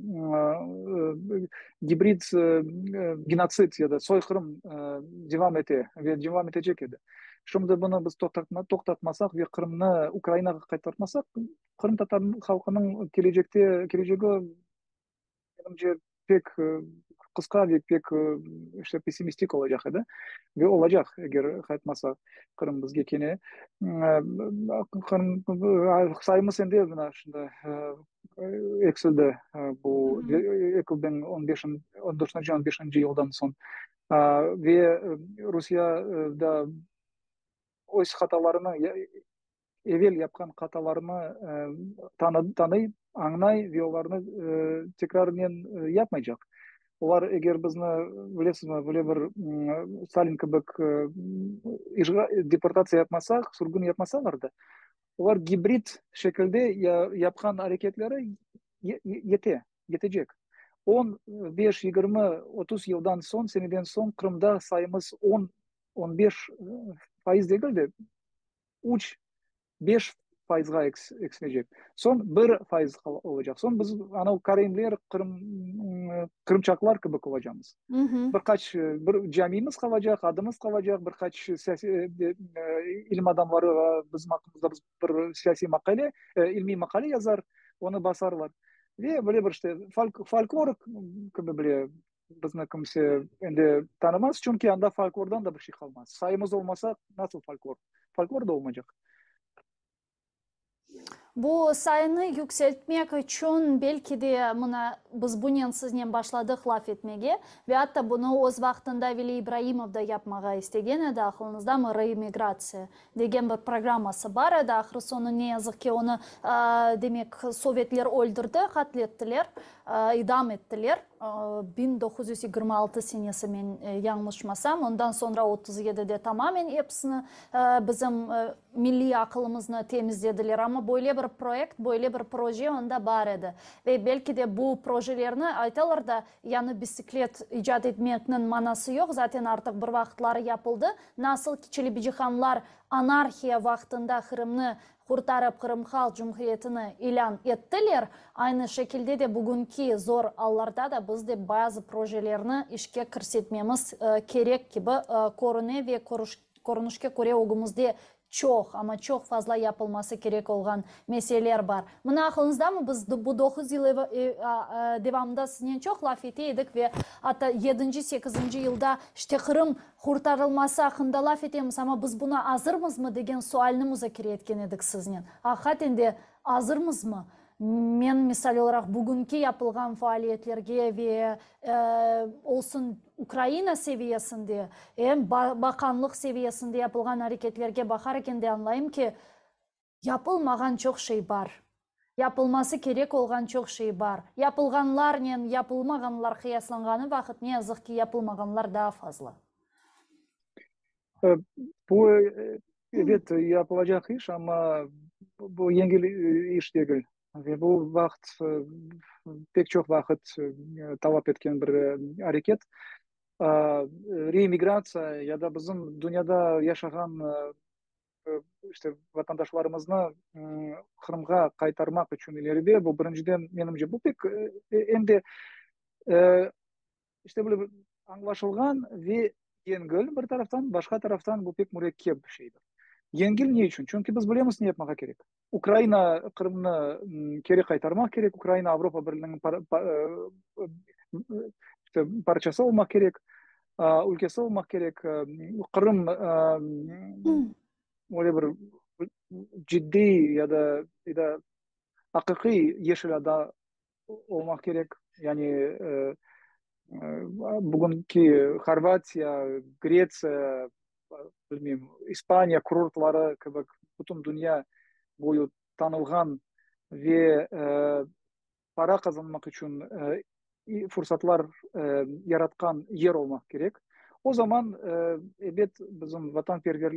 gibrid genotsid ya da soyqırım devam ete ve devam etecek edi. Şimdi bunı biz toqtatmasaq ve Qırımnı Ukrainağa qaytartmasaq, qırımtatar halqınıñ kelecekte kelecegi, menimce, pek qısqa ve pek işte pessimistik olacaq edi ve olacaq, eger qaytmasa Qırım bizge kene. Qırım sayımız endi mına şimdi eksildi bu 2015, on dörtünci, 15-nci yıldan soñ ve Rusiye da öz hatalarını, evel yapqan hatalarını tanıy, añlay ve olarnı tekrarnen yapmaycaq. Olar eger bizni, bilesizmi, böyle bir Stalin kibi deportatsiya yapmasaq, sürgün yapmasalar da, olar gibrid şekilde yapqan areketleri yete, yetecek. 15, 20, 30 yıldan soñ, seneden soñ Qırımda sayımız 10, 15% degil de, 3, 5 fayızğa eksilecek. Soñ 1% olacaq. Soñ biz anav karaimler, qırım, qırımçaqlar kibi olacaqmız. Bir qaç bir camimiz qalacaq, adımız qalacaq, bir qaç siyasiy ilim adamları bizim aqqımızda bir siyasiy maqale, ilmiy maqale yazar, onı basarlar. Ve böyle bir işte folklor kibi bile bizni kimse endi tanımaz, çünki anda folklordan da bir şey qalmaz. Sayımız olmasa, nasıl folklor? Folklor da olmaycaq. Bu sayını yükseltmek içün belki de mına biz bunen siznen başladıq laf etmege ve atta bunı öz vaqtında Veli İbraimov da yapmağa istegen edi, aqılıñızdamı, reemigratsiya degen bir programması bar edi, ahır soñu ne yazıq ki onı demek sovetler öldürdi, qatlettiler, idam ettiler 1926 senesi, men yañlışmasam, ondan soñra 37-de tamamen episini bizim milliy aqılımıznı temizlediler, amma böyle bir proyekt, böyle bir proje onda bar edi ve belki de bu projelerni aytalar da, yañı bisiklet icat etmekniñ manası yoq, zaten artıq bir vaqıtları yapıldı, nasıl ki Çelebicihanlar anarhiya vaqtında Qırımnı qurtarıp Qırım Halq Cumhuriyetini ilân ettiler, aynı şekilde de bugünki zor allarda da biz de bazı projelerni işke kirsetmemiz kerek kibi körüne ve körünişke köre ögümizde çoq, amma çoq fazla yapılması kerek olğan meseleler bar. Mına aqılıñızdamı, biz bu 9 yıl devamında siznen çoq laf ete edik ve atta yedinci, sekizinci yılda işte Qırım qurtarılması aqqında laf etemiz, amma biz buna azırmızmı degen sualni muzakere etken edik siznen. Aqiqaten de azırmızmı? Men misal olaraq bugünki yapılğan faaliyetlerge ve olsun Ukraina seviyesinde, em baqanlıq seviyesinde yapılğan areketlerge baqar eken de añlayım ki, yapılmağan çoq şey bar. Yapılması kerek olğan çoq şey bar. Yapılğanlarnen yapılmağanlar qıyaslanğanı vaqıt, ne yazıq ki, yapılmağanlar daa fazla. Bu, ebet, yapılacaq iş, amma bu yengil iş degil. Ve bu vaqıt, pek çoq vaqıt talap etken bir areket. Reemigratsiya ya da bizim dünyada yaşağan işte vatandaşlarımıznı Qırımğa qaytarmaq içün ileride, bu birinciden, menimce, bu pek em de işte böyle bir añlaşılğan ve yengil bir taraftan, başqa taraftan bu pek mürekkep bir şeydir. Yengil ne içün? Çünki biz bilemiz ne yapmağa kerek. Ukraina Qırımnı keri qaytarmaq kerek, Ukraina Avropa Birliginiñ işte parçası olmaq kerek, ülkesi olmaq kerek. Qırım öyle bir ciddiy ya da ya da aqiqiy yeşil ada olmaq kerek. Yani bugünki Horvatiya, Gretsiya, bilmeyim, İspaniya kurortları kibi bütün dünya boyu tanılğan ve para qazanmaq içün fursatlar yaratqan yer olmaq kerek. O zaman, ebet, bizim vatanperver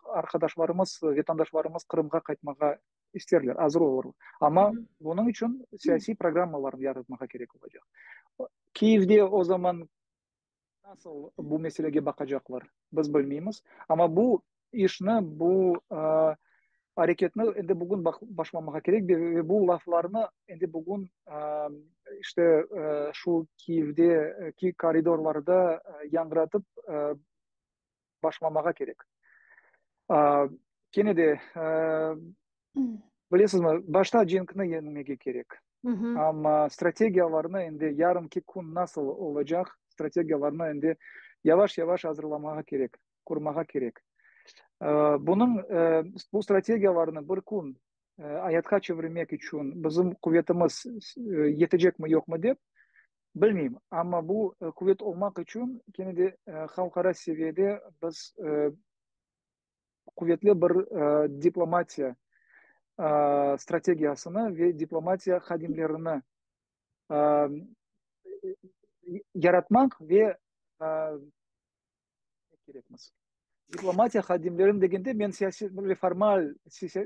arqadaşlarımız, vatandaşlarımız Qırımğa qaytmağa isterler, azır olurlar. Amma bunıñ içün siyasiy programmalarnı yaratmağa kerek olacaq. Kiyevde o zaman nasıl bu meselege baqacaqlar, biz bilmeymiz. Amma bu işni, bu. Areketni endi bugün başlamağa kerek ve bu laflarnı endi bugün işte şu Kiyevdeki koridorlarda yañğıratıp başlamağa kerek. Kene de, bilesizmi, başta cenkni yeñmege kerek. Amma strategiyalarnı endi yarınki kün nasıl olacaq, strategiyalarnı endi yavaş-yavaş azırlamağa kerek, qurmağa kerek. Bunıñ, bu strategiyalarnı bir kün ayatqa çevirmek içün bizim quvetimiz yetecekmi, yoqmı dep, bilmeyim. Amma bu quvet olmaq içün kene de halqara seviyede biz quvetli bir diplomatiya strategiyasını ve diplomatiya hadimlerini yaratmaq ve kerekmiz. Diplomatiya hadimlerini degende men siyasiy, böyle formal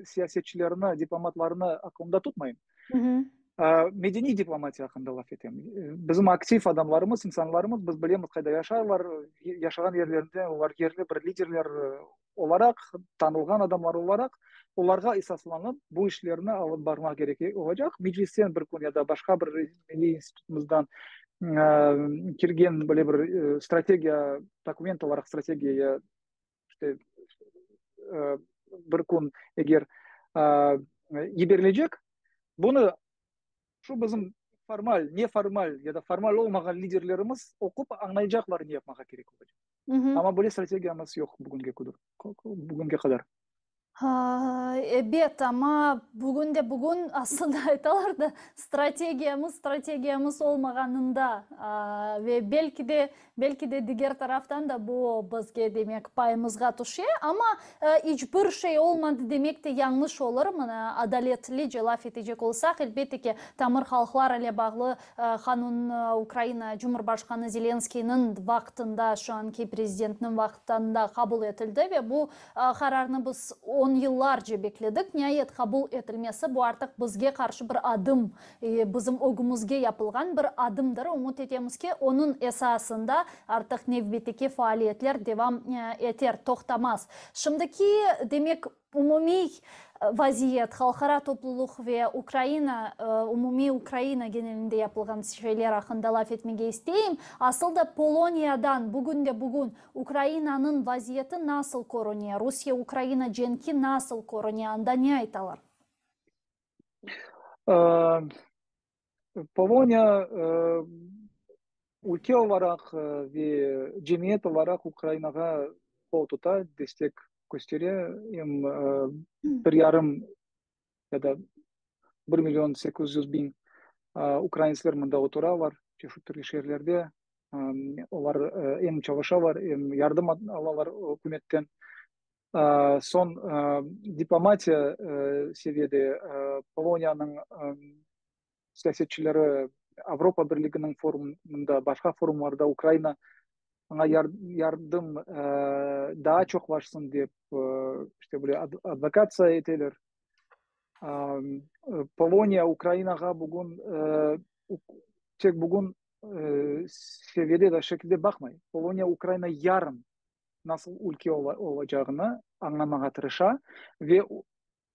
siyasetçilerni, diplomatlarnı aqlımda tutmayım. Medeniy diplomatiya aqqında laf etem. Bizim aktiv adamlarımız, insanlarımız, biz bilemiz qayda yaşaylar, yaşağan yerlerinde olar yerli bir liderler olaraq, tanılğan adamlar olaraq, olarğa esaslanıp bu işlerni alıp barmaq kerek olacaq. Meclisten bir kün ya da başqa bir milliy institutımızdan kelgen böyle bir strategiya, dokument olaraq strategiya işte bir kün eger yiberilecek, bunı şu bizim formal, neformal ya da formal olmağan liderlerimiz oqup añlaycaqlar ne yapmağa kerek olacaq. Amma böyle strategiyamız yoq bugünge bugünge qadar. Ebet, amma bugün de bugün aslında aytalar da, strategiyamız strategiyamız olmağanında ve belki de, belki de diger taraftan da bu bizge demek payımızğa tüşe, amma iç bir şey olmadı demek de yañlış olur, mına adaletlice laf etecek olsaq, elbette ki, tamır halqlar ile bağlı Qanun Ukraina Cumhurbaşqanı Zelenskıynıñ vaqtında, şu anki prezidentniñ vaqtında qabul etildi ve bu qararnı biz on yıllarca bekledik. Niayet qabul etilmesi, bu artıq bizge qarşı bir adım, bizim ögümizge yapılğan bir adımdır. Ümüt etemiz ki, onıñ esasında artıq nevbetteki faaliyetler devam eter, toqtamaz. Şimdiki, demek, Umumiy vaziyet, halqara toplulıq ve Ukraina, umumiy Ukraina genelinde yapılğan şeyler aqqında laf etmege isteyim. Asıl da Poloniyadan bugün-de-bugün Ukrainanıñ vaziyeti nasıl körüne, Rusiye-Ukraina cenki nasıl körüne, anda ne aytalar? Poloniya ülke olaraq ve cemiyet olaraq Ukrainağa qol tuta, destek köstere. Em bir yarım ya da 1 million 800 biñ ukraintsler mında oturalar, çeşit türlü şeerlerde. Olar em çalışalar, em yardım alalar ükümetten. Soñ diplomatiya seviyede Poloniyanıñ siyasetçileri Avropa Birliginiñ forumında, başqa forumlarda Ukrainağa yardım daa çoqlaşsın dep, işte böyle advokatsiya eteler. Poloniya Ukrainağa bugün tek bugün seviyede ve şekilde baqmay. Poloniya Ukraina yarın nasıl ülke olacağını añlamağa tırışa ve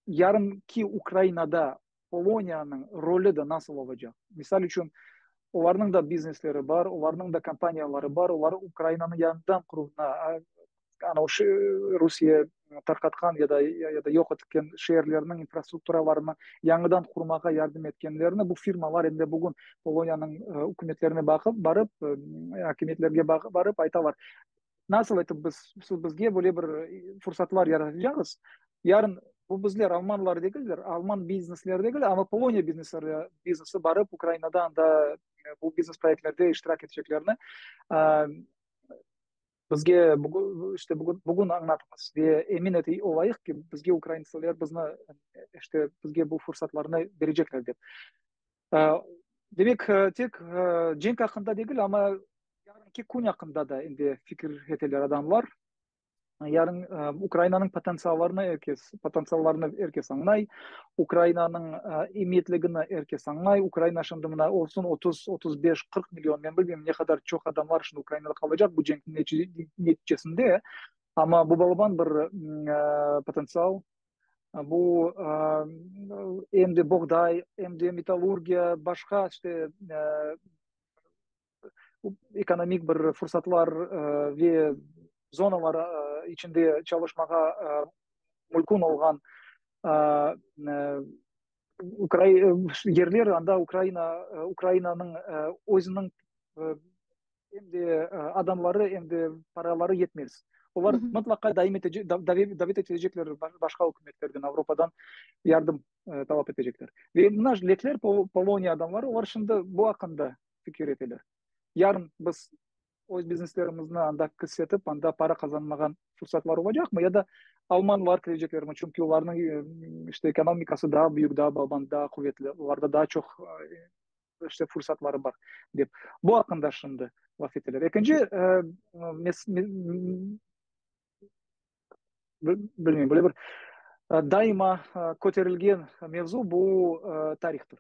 yarınki Ukrainada Poloniyanıñ rolü de nasıl olacaq. Misal içün, olarnıñ da biznesleri bar, olarnıñ da kompaniyaları bar, olar Ukrainanı yañıdan quruvına, ana o Rusiye tarqatqan ya da ya da yoq etken şeerlerniñ infrastrukturalarını yañıdan qurmağa yardım etkenlerini bu firmalar endi bugün Poloniyanıñ ükümetlerine baqıp, barıp, akimiyetlerge barıp aytalar, nasıl etip biz, siz bizge böyle bir fursatlar yaratacaqsız, yarın bu bizler, almanlar degiller, alman biznesleri degil, amma Poloniya biznesleri, biznesi barıp Ukrainada anda bu biznes proyektlerde iştirak eteceklerini Bizge işte bugün, bugün añlatıñız ve emin ete olayıq ki, bizge ukraintsler bizni, işte, bizge bu fursatlarnı berecekler dep. Demek, tek cenk aqqında degil, amma yarınki kün aqqında da endi fikir eteler adamlar. Yarın Ukrainanıñ potentsiallarını er kes, potentsiallarını er kes añlay, Ukrainanıñ emiyetligini er kes añlay. Ukraina şimdi mına olsun 30, 35, 40 million, men bilmeyim ne qadar çoq adamlar şimdi Ukrainada qalacaq bu cenkniñ neticesinde, amma bu balaban bir potentsial. Bu em de boğday, em de metallurgiya, başqa işte ekonomik bir fursatlar ve zonalar içinde çalışmağa mümkün olğan yerler, anda Ukraina, Ukrainanıñ özüniñ em de adamları, em de paraları yetmez. Olar mıtlaqa daim etecek, davet etecekler başqa ükümetlerden, Avropadan yardım talap etecekler. Ve mına lehler, Poloniya adamları, olar şimdi bu aqqında fikir eteler. Yarın biz öz bizneslerimizni anda kirsetip, anda para qazanmağan fursatlar olacaqmı? Ya da almanlar kireceklermi? Çünki olarnıñ işte ekonomikası daa büyük, daa balaban, daa quvetli, olarda daa çoq işte fursatları bar dep. Bu aqqında şimdi laf eteler. Ekinci bilmeyim, böyle bir daima köterilgen mevzu bu tarihtır.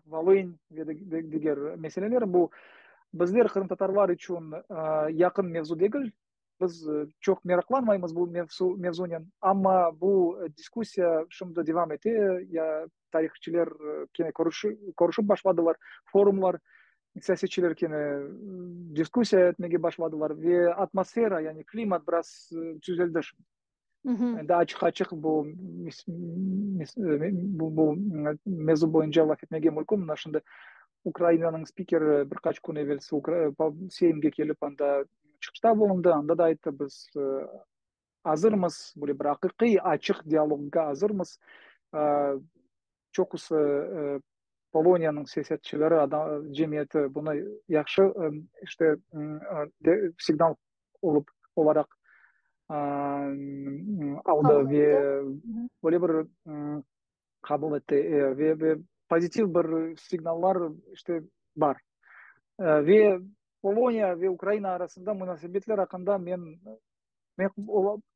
Volın ve diger meseleler. Bu bizler qırımtatarlar içün yaqın mevzu degil. Biz çoq meraqlanmaymız bu mevzunen, amma bu diskussiya şimdi devam ete, ya tarihçiler kene körüşip başladılar, forumlar, siyasetçiler kene diskussiya etmege başladılar ve atmosfera, yani klimat biraz tüzeldi şimdi. Endi açıq-açıq bu bu mevzu boyunca laf etmege mümkün. Mına şimdi Ukrainanıñ spikeri bir qaç kün evelsi Seymge kelip anda çıqışta bulundı, anda da ayttı, biz azırmız, böyle bir aqiqiy açıq dialogga azırmız. Çoqusı Poloniyanıñ siyasetçileri, cemiyeti bunı yahşı işte signal olıp olaraq aldı ve böyle bir qabul etti ve pozitiv bir signallar işte bar. Ve Poloniya ve Ukraina arasında munasebetler aqqında men men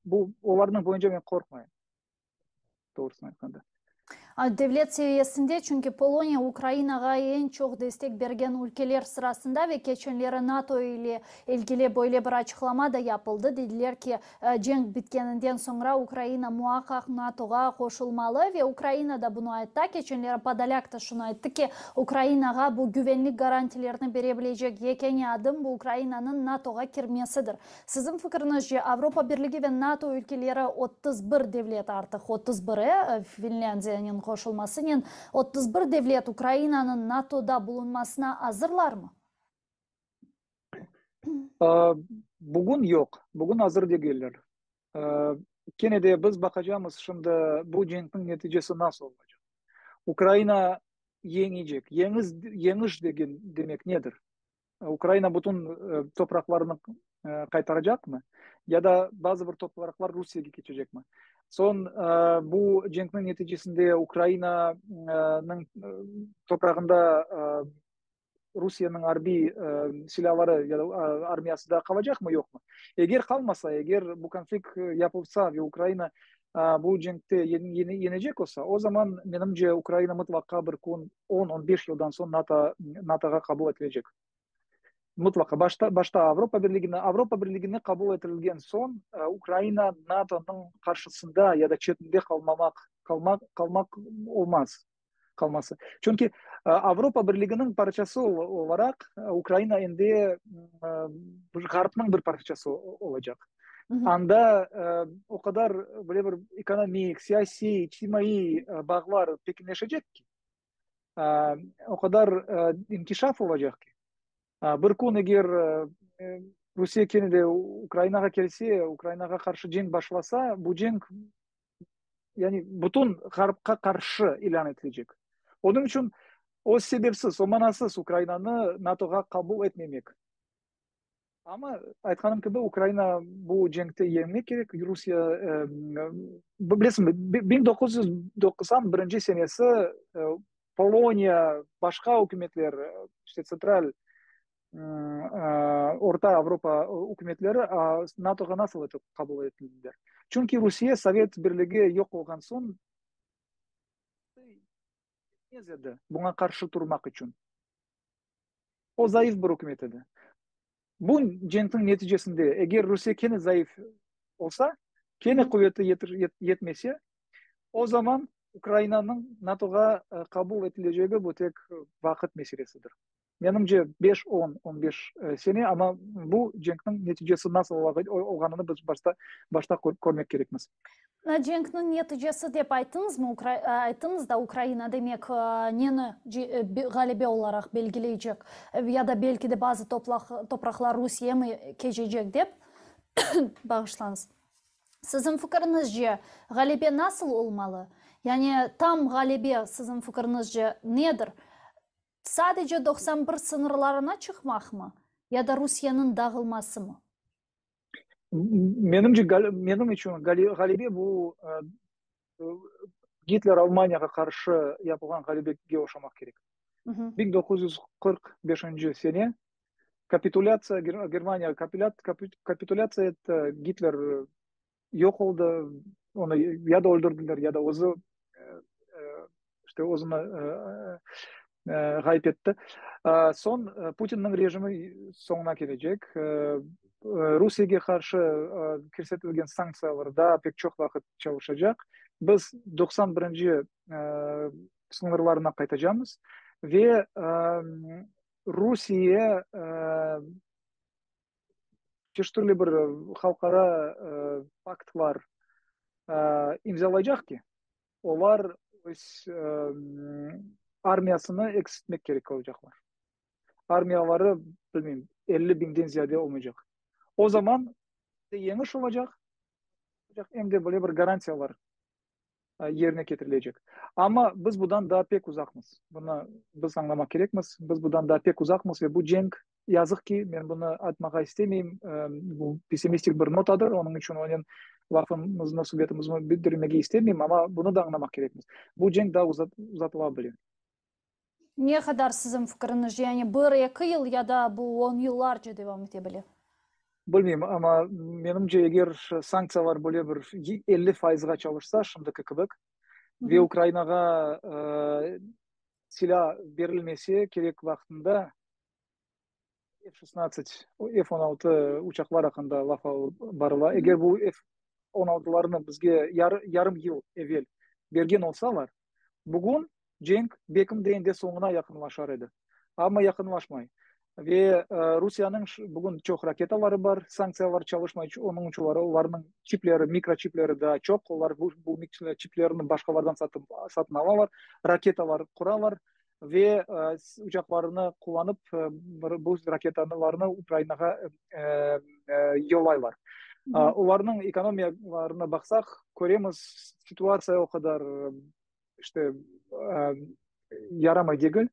bu olarnıñ boyunca men qorqmayım. Doğrusını aytqanda. Devlet seviyesinde, çünki Poloniya Ukrainağa eñ çoq destek bergen ülkeler sırasında ve keçenleri NATO ile ilgili böyle bir açıqlama da yapıldı, dediler ki, cenk bitkeninden soñra Ukraina muaqqaq NATOğa qoşulmalı ve Ukraina da bunı aytta, keçenleri Podolâk da şunı ayttı ki, Ukrainağa bu güvenlik garantilerini bere bilecek yekâne adım bu Ukrainanıñ NATOğa kirmesidir. Siziñ fikriñizce, Avropa Birligi ve NATO ülkeleri 31 devlet artıq, 31-i, Finlândiyanıñ qoşulmasınen, 31 devlet Ukrainanıñ NATOda bulunmasına azırlarmı? Bugün yoq, bugün azır degiller. Kene de biz baqacamız şimdi bu cenkniñ neticesi nasıl olacaq. Ukraina yeñecek. Yeñiş degen demek nedir? Ukraina bütün topraqlarını qaytaracaqmı? Ya da bazı bir topraqlar Rusiyege keçecekmi? Soñ bu cenkniñ neticesinde Ukrainanıñ toprağında Rusiyeniñ arbiy silâları ya da armiyası da qalacaqmı, yoqmı? Eger qalmasa, eger bu konflikt yapılsa ve Ukraina bu cenkte yeñecek olsa, o zaman, menimce, Ukraina mıtlaqa bir kün, on, on beş yıldan soñ NATO, NATOğa qabul etilecek. Mıtlaqa. Başta, başta Avropa Birligine, Avropa Birligine qabul etilgen soñ, Ukraina NATOnıñ qarşısında ya da çetinde qalmamaq, qalmaq, qalmaq olmaz, qalması. Çünki Avropa Birliginiñ parçası olaraq Ukraina endi Ğarpnıñ bir parçası olacaq. Anda o qadar böyle bir ekonomik, siyasiy, içtimaiy bağlar pekinleşecek ki, o qadar inkişaf olacaq ki, bir kün eger Rusiye kene de Ukrainağa kelse, Ukrainağa qarşı cenk başlasa, bu cenk yani bütün Ğarpqa qarşı ilân etilecek. Onıñ içün o sebepsiz, o manasız Ukrainanı NATOğa qabul etmemek. Amma, aytqanım kibi, Ukraina bu cenkte yeñmek kerek. Rusiye, bilesiñmi, 1991 senesi Poloniya, başqa ükümetler, işte tsentral, Orta Avropa ükümetleri NATOğa nasıl etip qabul etildiler? Çünki Rusiye Sovet Birligi yoq olğan soñ yetmez edi buña qarşı turmaq içün. O zayıf bir ükümet edi. Bu cenkniñ neticesinde, eger Rusiye kene zayıf olsa, Kene quveti yetmese, o zaman Ukrainanıñ NATOğa qabul etilecegi bu tek vaqıt meselesidir. Menimce, beş, on, on beş sene, amma bu cenkniñ neticesi nasıl olğanını biz başta başta körmek kerekmiz. Cenkniñ neticesi dep ayttıñızmı, ayttıñız da, Ukraina demek neni ğalebe olaraq belgileycek ya da belki de bazı topraqlar Rusiyemi keçecek dep, bağışlañız. Siziñ fikiriñizce, ğalebe nasıl olmalı? Yani tam ğalebe siziñ fikiriñizce nedir? Sadece 91 sıñırlarına çıqmaqmı ya da Rusiyeniñ dağılmasımı? Menimce, menim içün ğalebe bu Gitler Almaniyağa qarşı yapılğan ğalebege oşamaq kerek. 1945 sene kapitulâtsiya, Germaniya kapitulâtsiya etti, Gitler yoq oldı, onı ya da öldürdiler, ya da özü işte özüni ğayıp etti. Soñ Putinniñ rejimi soñuna kelecek. Rusiyege qarşı kirsetilgen sanktsiyalar daa pek çoq vaqıt çalışacaq. Biz 91-nci sıñırlarına qaytacamız ve Rusiye çeşit-türlü bir halqara paktlar imzalaycaq ki, olar öz armiyasını eksiltmek kerek olacaqlar. Armiyaları, bilmeyim, 50 biñden ziyade olmaycaq. O zaman yeñiş olacaq, em de böyle bir garantiyalar yerine ketirilecek. Amma biz budan daa pek uzaqmız. Bunı biz añlamaq kerekmiz. Biz budan daa pek uzaqmız ve bu cenk, yazıq ki, men bunı aytmağa istemeyim, bu pessimistik bir notadır, onıñ içün onen lafımıznı, subetimizni bitirmege istemeyim, amma bunı da añlamaq kerekmiz. Bu cenk daa uzatıla bile. Ne qadar siziñ fikiriñizce, yani bir, eki yıl ya da bu on yıllarca devam ete bile? Bilmeyim, amma menimce, eger sanktsiyalar böyle bir 50 fayızğa çalışsa, şimdiki kibi, ve Ukrainağa silâ berilmese kerek vaqtında, F şesnadset, F on altı uçaqlar aqqında laf alıp barıla. Eger bu F on altılarnı bizge yarım yıl evel bergen olsalar, bugün cenk bekim de endi soñuna yaqınlaşar edi. Amma yaqınlaşmay. Ve Rusiyeniñ bugün çoq raketaları bar, sanktsiyalar çalışmay, onıñ içün olarnıñ çipleri, mikroçipleri daa çoq, olar bu çiplerni başqalardan satın alalar, raketalar quralar ve uçaqlarını qullanıp, bu raketalarnı Ukrainağa yollaylar. Olarnıñ ekonomiyalarına baqsaq, köremiz, situatsiya o qadar işte yaramay degil,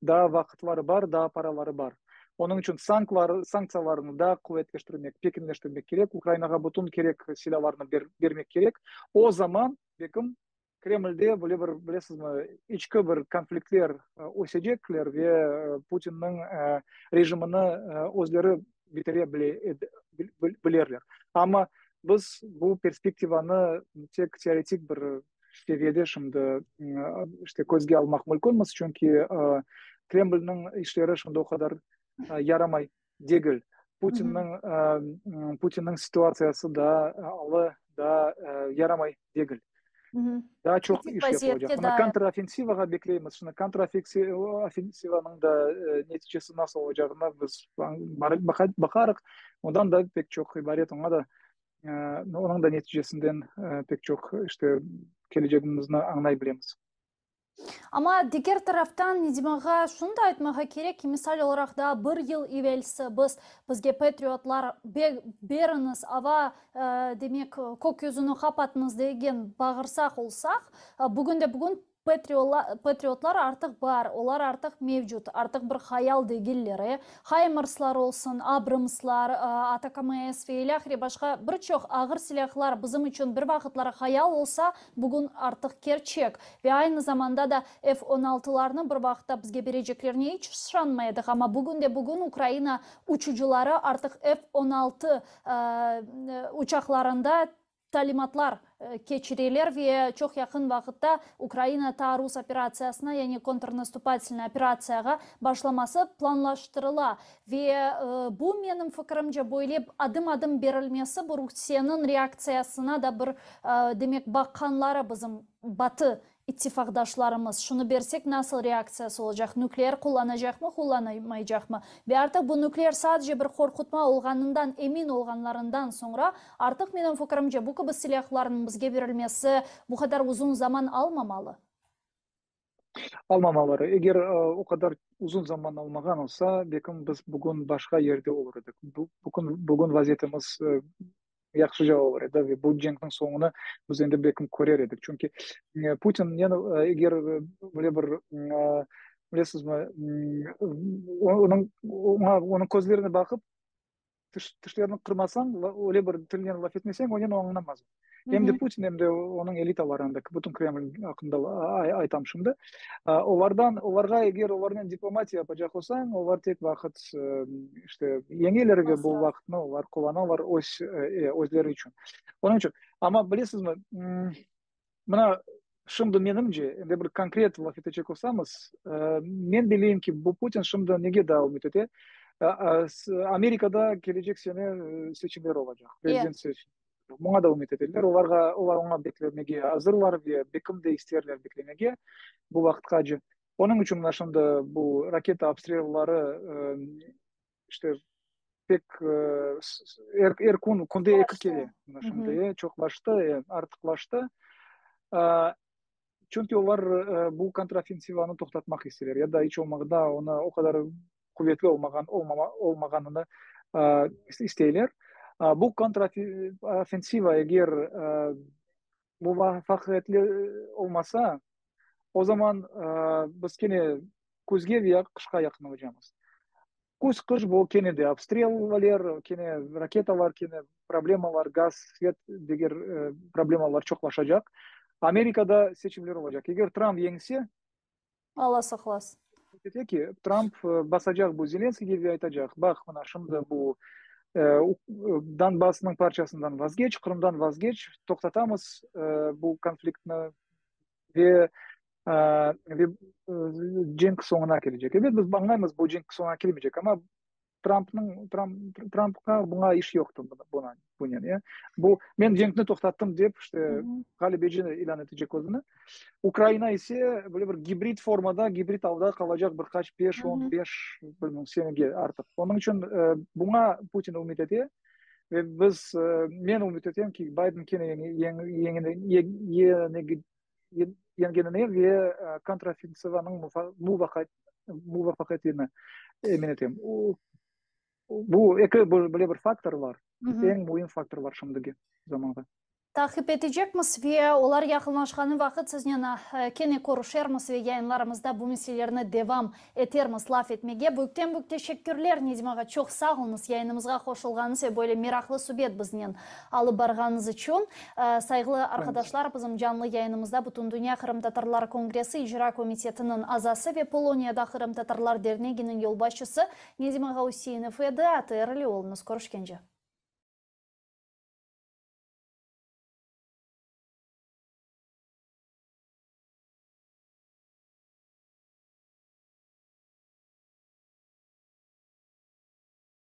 daa vaqıtları bar, daa paraları bar. Onıñ içün sanktsiyalarnı daa quvetleştirmek, pekinleştirmek kerek, Ukrainağa bütün kerek silâlarnı bermek kerek. O zaman, bekim, Kremlde böyle bir, bilesizmi, içki bir konfliktler ösecekler ve Putinniñ rejimini özleri bitire bile bilerler. Amma biz bu perspektivanı tek teoretik bir seviyede şimdi işte közge almaq mümkünmiz, çünki Kremlniñ işleri şimdi o qadar yaramay degil. Putinniñ Putinniñ situatsiyası daa alı daa yaramay degil. Daa çoq iş yapılacaq. Mına kontrofensivağa bekleymiz. Şimdi kontrofensivanıñ da neticesi nasıl olacağına biz baqarıq. Ondan da pek çoq ibaret, oña da onıñ da neticesinden pek çoq işte kelecegimizni añlay bilemiz. Amma diger taraftan, Nedim ağa, şunı da aytmağa kerek ki, misal olaraq, daa bir yıl evelsi biz, bizge Patriotlar beriñiz, ava, demek, kök yüzüni qapatıñız degen bağırsaq olsaq, bugün de bugün Patriotlar artıq bar, olar artıq mevcut, artıq bir hayal degiller, e. Haymerslar olsun, Abramslar, ATACMS ve ilâhre başqa bir çoq ağır silâhlar bizim içün bir vaqıtları hayal olsa, bugün artıq kerçek. Ve aynı zamanda da F on altılarnı bir vaqıtta bizge bereceklerine iç işanmay edik, amma bugün de bugün Ukraina uçucıları artıq F 16 uçaqlarında. talimatlar keçireler ve çoq yaqın vaqıtta Ukraina taarruz operatsiyasına, yani kontrnastupatelnıy operatsiyağa başlaması planlaştırıla. Ve bu, menim fikirimce, böyle adım-adım berilmesi, bu Rusiyeniñ reaktsiyasına da bir, demek, baqqanları bizim Batı İttifaqdaşlarımız, şunı bersek nasıl reaktsiyası olacaq, nükleer qullanacaqmı, qullanamaycaqmı? Ve artıq bu nükleer sadece bir qorqutma olğanından emin olğanlarından soñra, artıq, menim fikirimce, bu kibi silâhlarnıñ bizge berilmesi bu qadar uzun zaman almamalı. Almamaları. Eger o qadar uzun zaman almağan olsa, belkim biz bugün başqa yerde olur edik. Bugün, bugün vaziyetimiz yahşıca olur edi ve bu cenkniñ soñunı biz endi belkim körer edik. Çünki Putin eger böyle bir, bilesizmi, onıñ, oña, onıñ közlerine baqıp, tişlerini qırmasañ, öyle bir tilnen laf etmeseñ, onen o añlamaz. Em de Putin, em de onıñ elitaları, andaki bütün Kreml aqqında aytam şimdi. Olardan, olarğa eger olarnen diplomatiya yapacaq olsañ, olar tek vaqıt, işte, yeñeler ve bu vaqıtnı olar qullanalar öz, özleri içün. Onıñ içün, amma bilesizmi, mına şimdi menimce, endi bir konkret laf etecek olsamız, men bileyim ki, bu Putin şimdi nege daa ümüt ete? Amerikada kelecek sene seçimler olacaq, prezident seçimleri. Buña da ümüt eteler. Olarğa, olar oña beklemege azırlar ve bekim de isterler beklemege bu vaqıtqace. Onıñ içün mına şimdi bu raketa obstrelları, işte, pek er, er kün, künde eki kere mına şimdi çoqlaştı, artıqlaştı. Çünki olar bu kontrofensivanı toqtatmaq isteyler ya da iç olmağanda onı o qadar quvetli olmağan, olmama, olmağanını isteyler. Bu kontrofensiva eger muvafaqiyetli olmasa, o zaman biz kene küzge veya qışqa yaqın olacamız. Küz, qış bu kene de obstreller, kene raketalar, kene problemalar, gaz, svet, diger problemalar çoqlaşacaq. Amerikada seçimler olacaq. Eger Tramp yeñse, Alla saqlasın. Ete ki, Tramp basacaq bu Zelenskiyge ve aytacaq, baq, mına şimdi bu Donbassnıñ parçasından vazgeç, Qırımdan vazgeç, toqtatamız bu konfliktni ve ve cenk soñuna kelecek. Ebet, biz añlaymız, bu cenk soñuna kelmeycek, amma Trampnıñ, Tramp, Trampqa buña iş yoqtır, buna, bunen, ya. Bu, men cenkni toqtattım dep, işte, ğalebeci ilân etecek özüni. Ukraina ise böyle bir gibrid formada, gibrid alda qalacaq bir qaç, beş, 15, bilmem, senege artıq. Onıñ içün buña Putin ümüt ete ve biz, men ümüt etem ki, Bayden kene yeñgenine ve kontrofensivanıñ muvafaqiyetine emin etem. Bu eki böyle bir faktor bar, eñ müim faktorlar şimdiki zamanğa. Taqip etecekmiz ve olar yaqınlaşqanı vaqıt siznen kene körüşermiz ve yayınlarımızda bu meselelerni devam etermiz laf etmege. Büyükten-büyük teşekkürler, Nedim ağa, çoq sağ oluñız yayınımızğa qoşulğanıñız ve böyle meraqlı subet biznen alıp barğanıñız içün. Sayğılı arqadaşlar, bizim canlı yayınımızda Bütündünya qırımtatarlar kongressi icra komitetiniñ azası ve Poloniyada Qırımtatarlar derneginiñ yolbaşçısı Nedim ağa Üseinov edi. ATR ile oluñız. Körüşkence.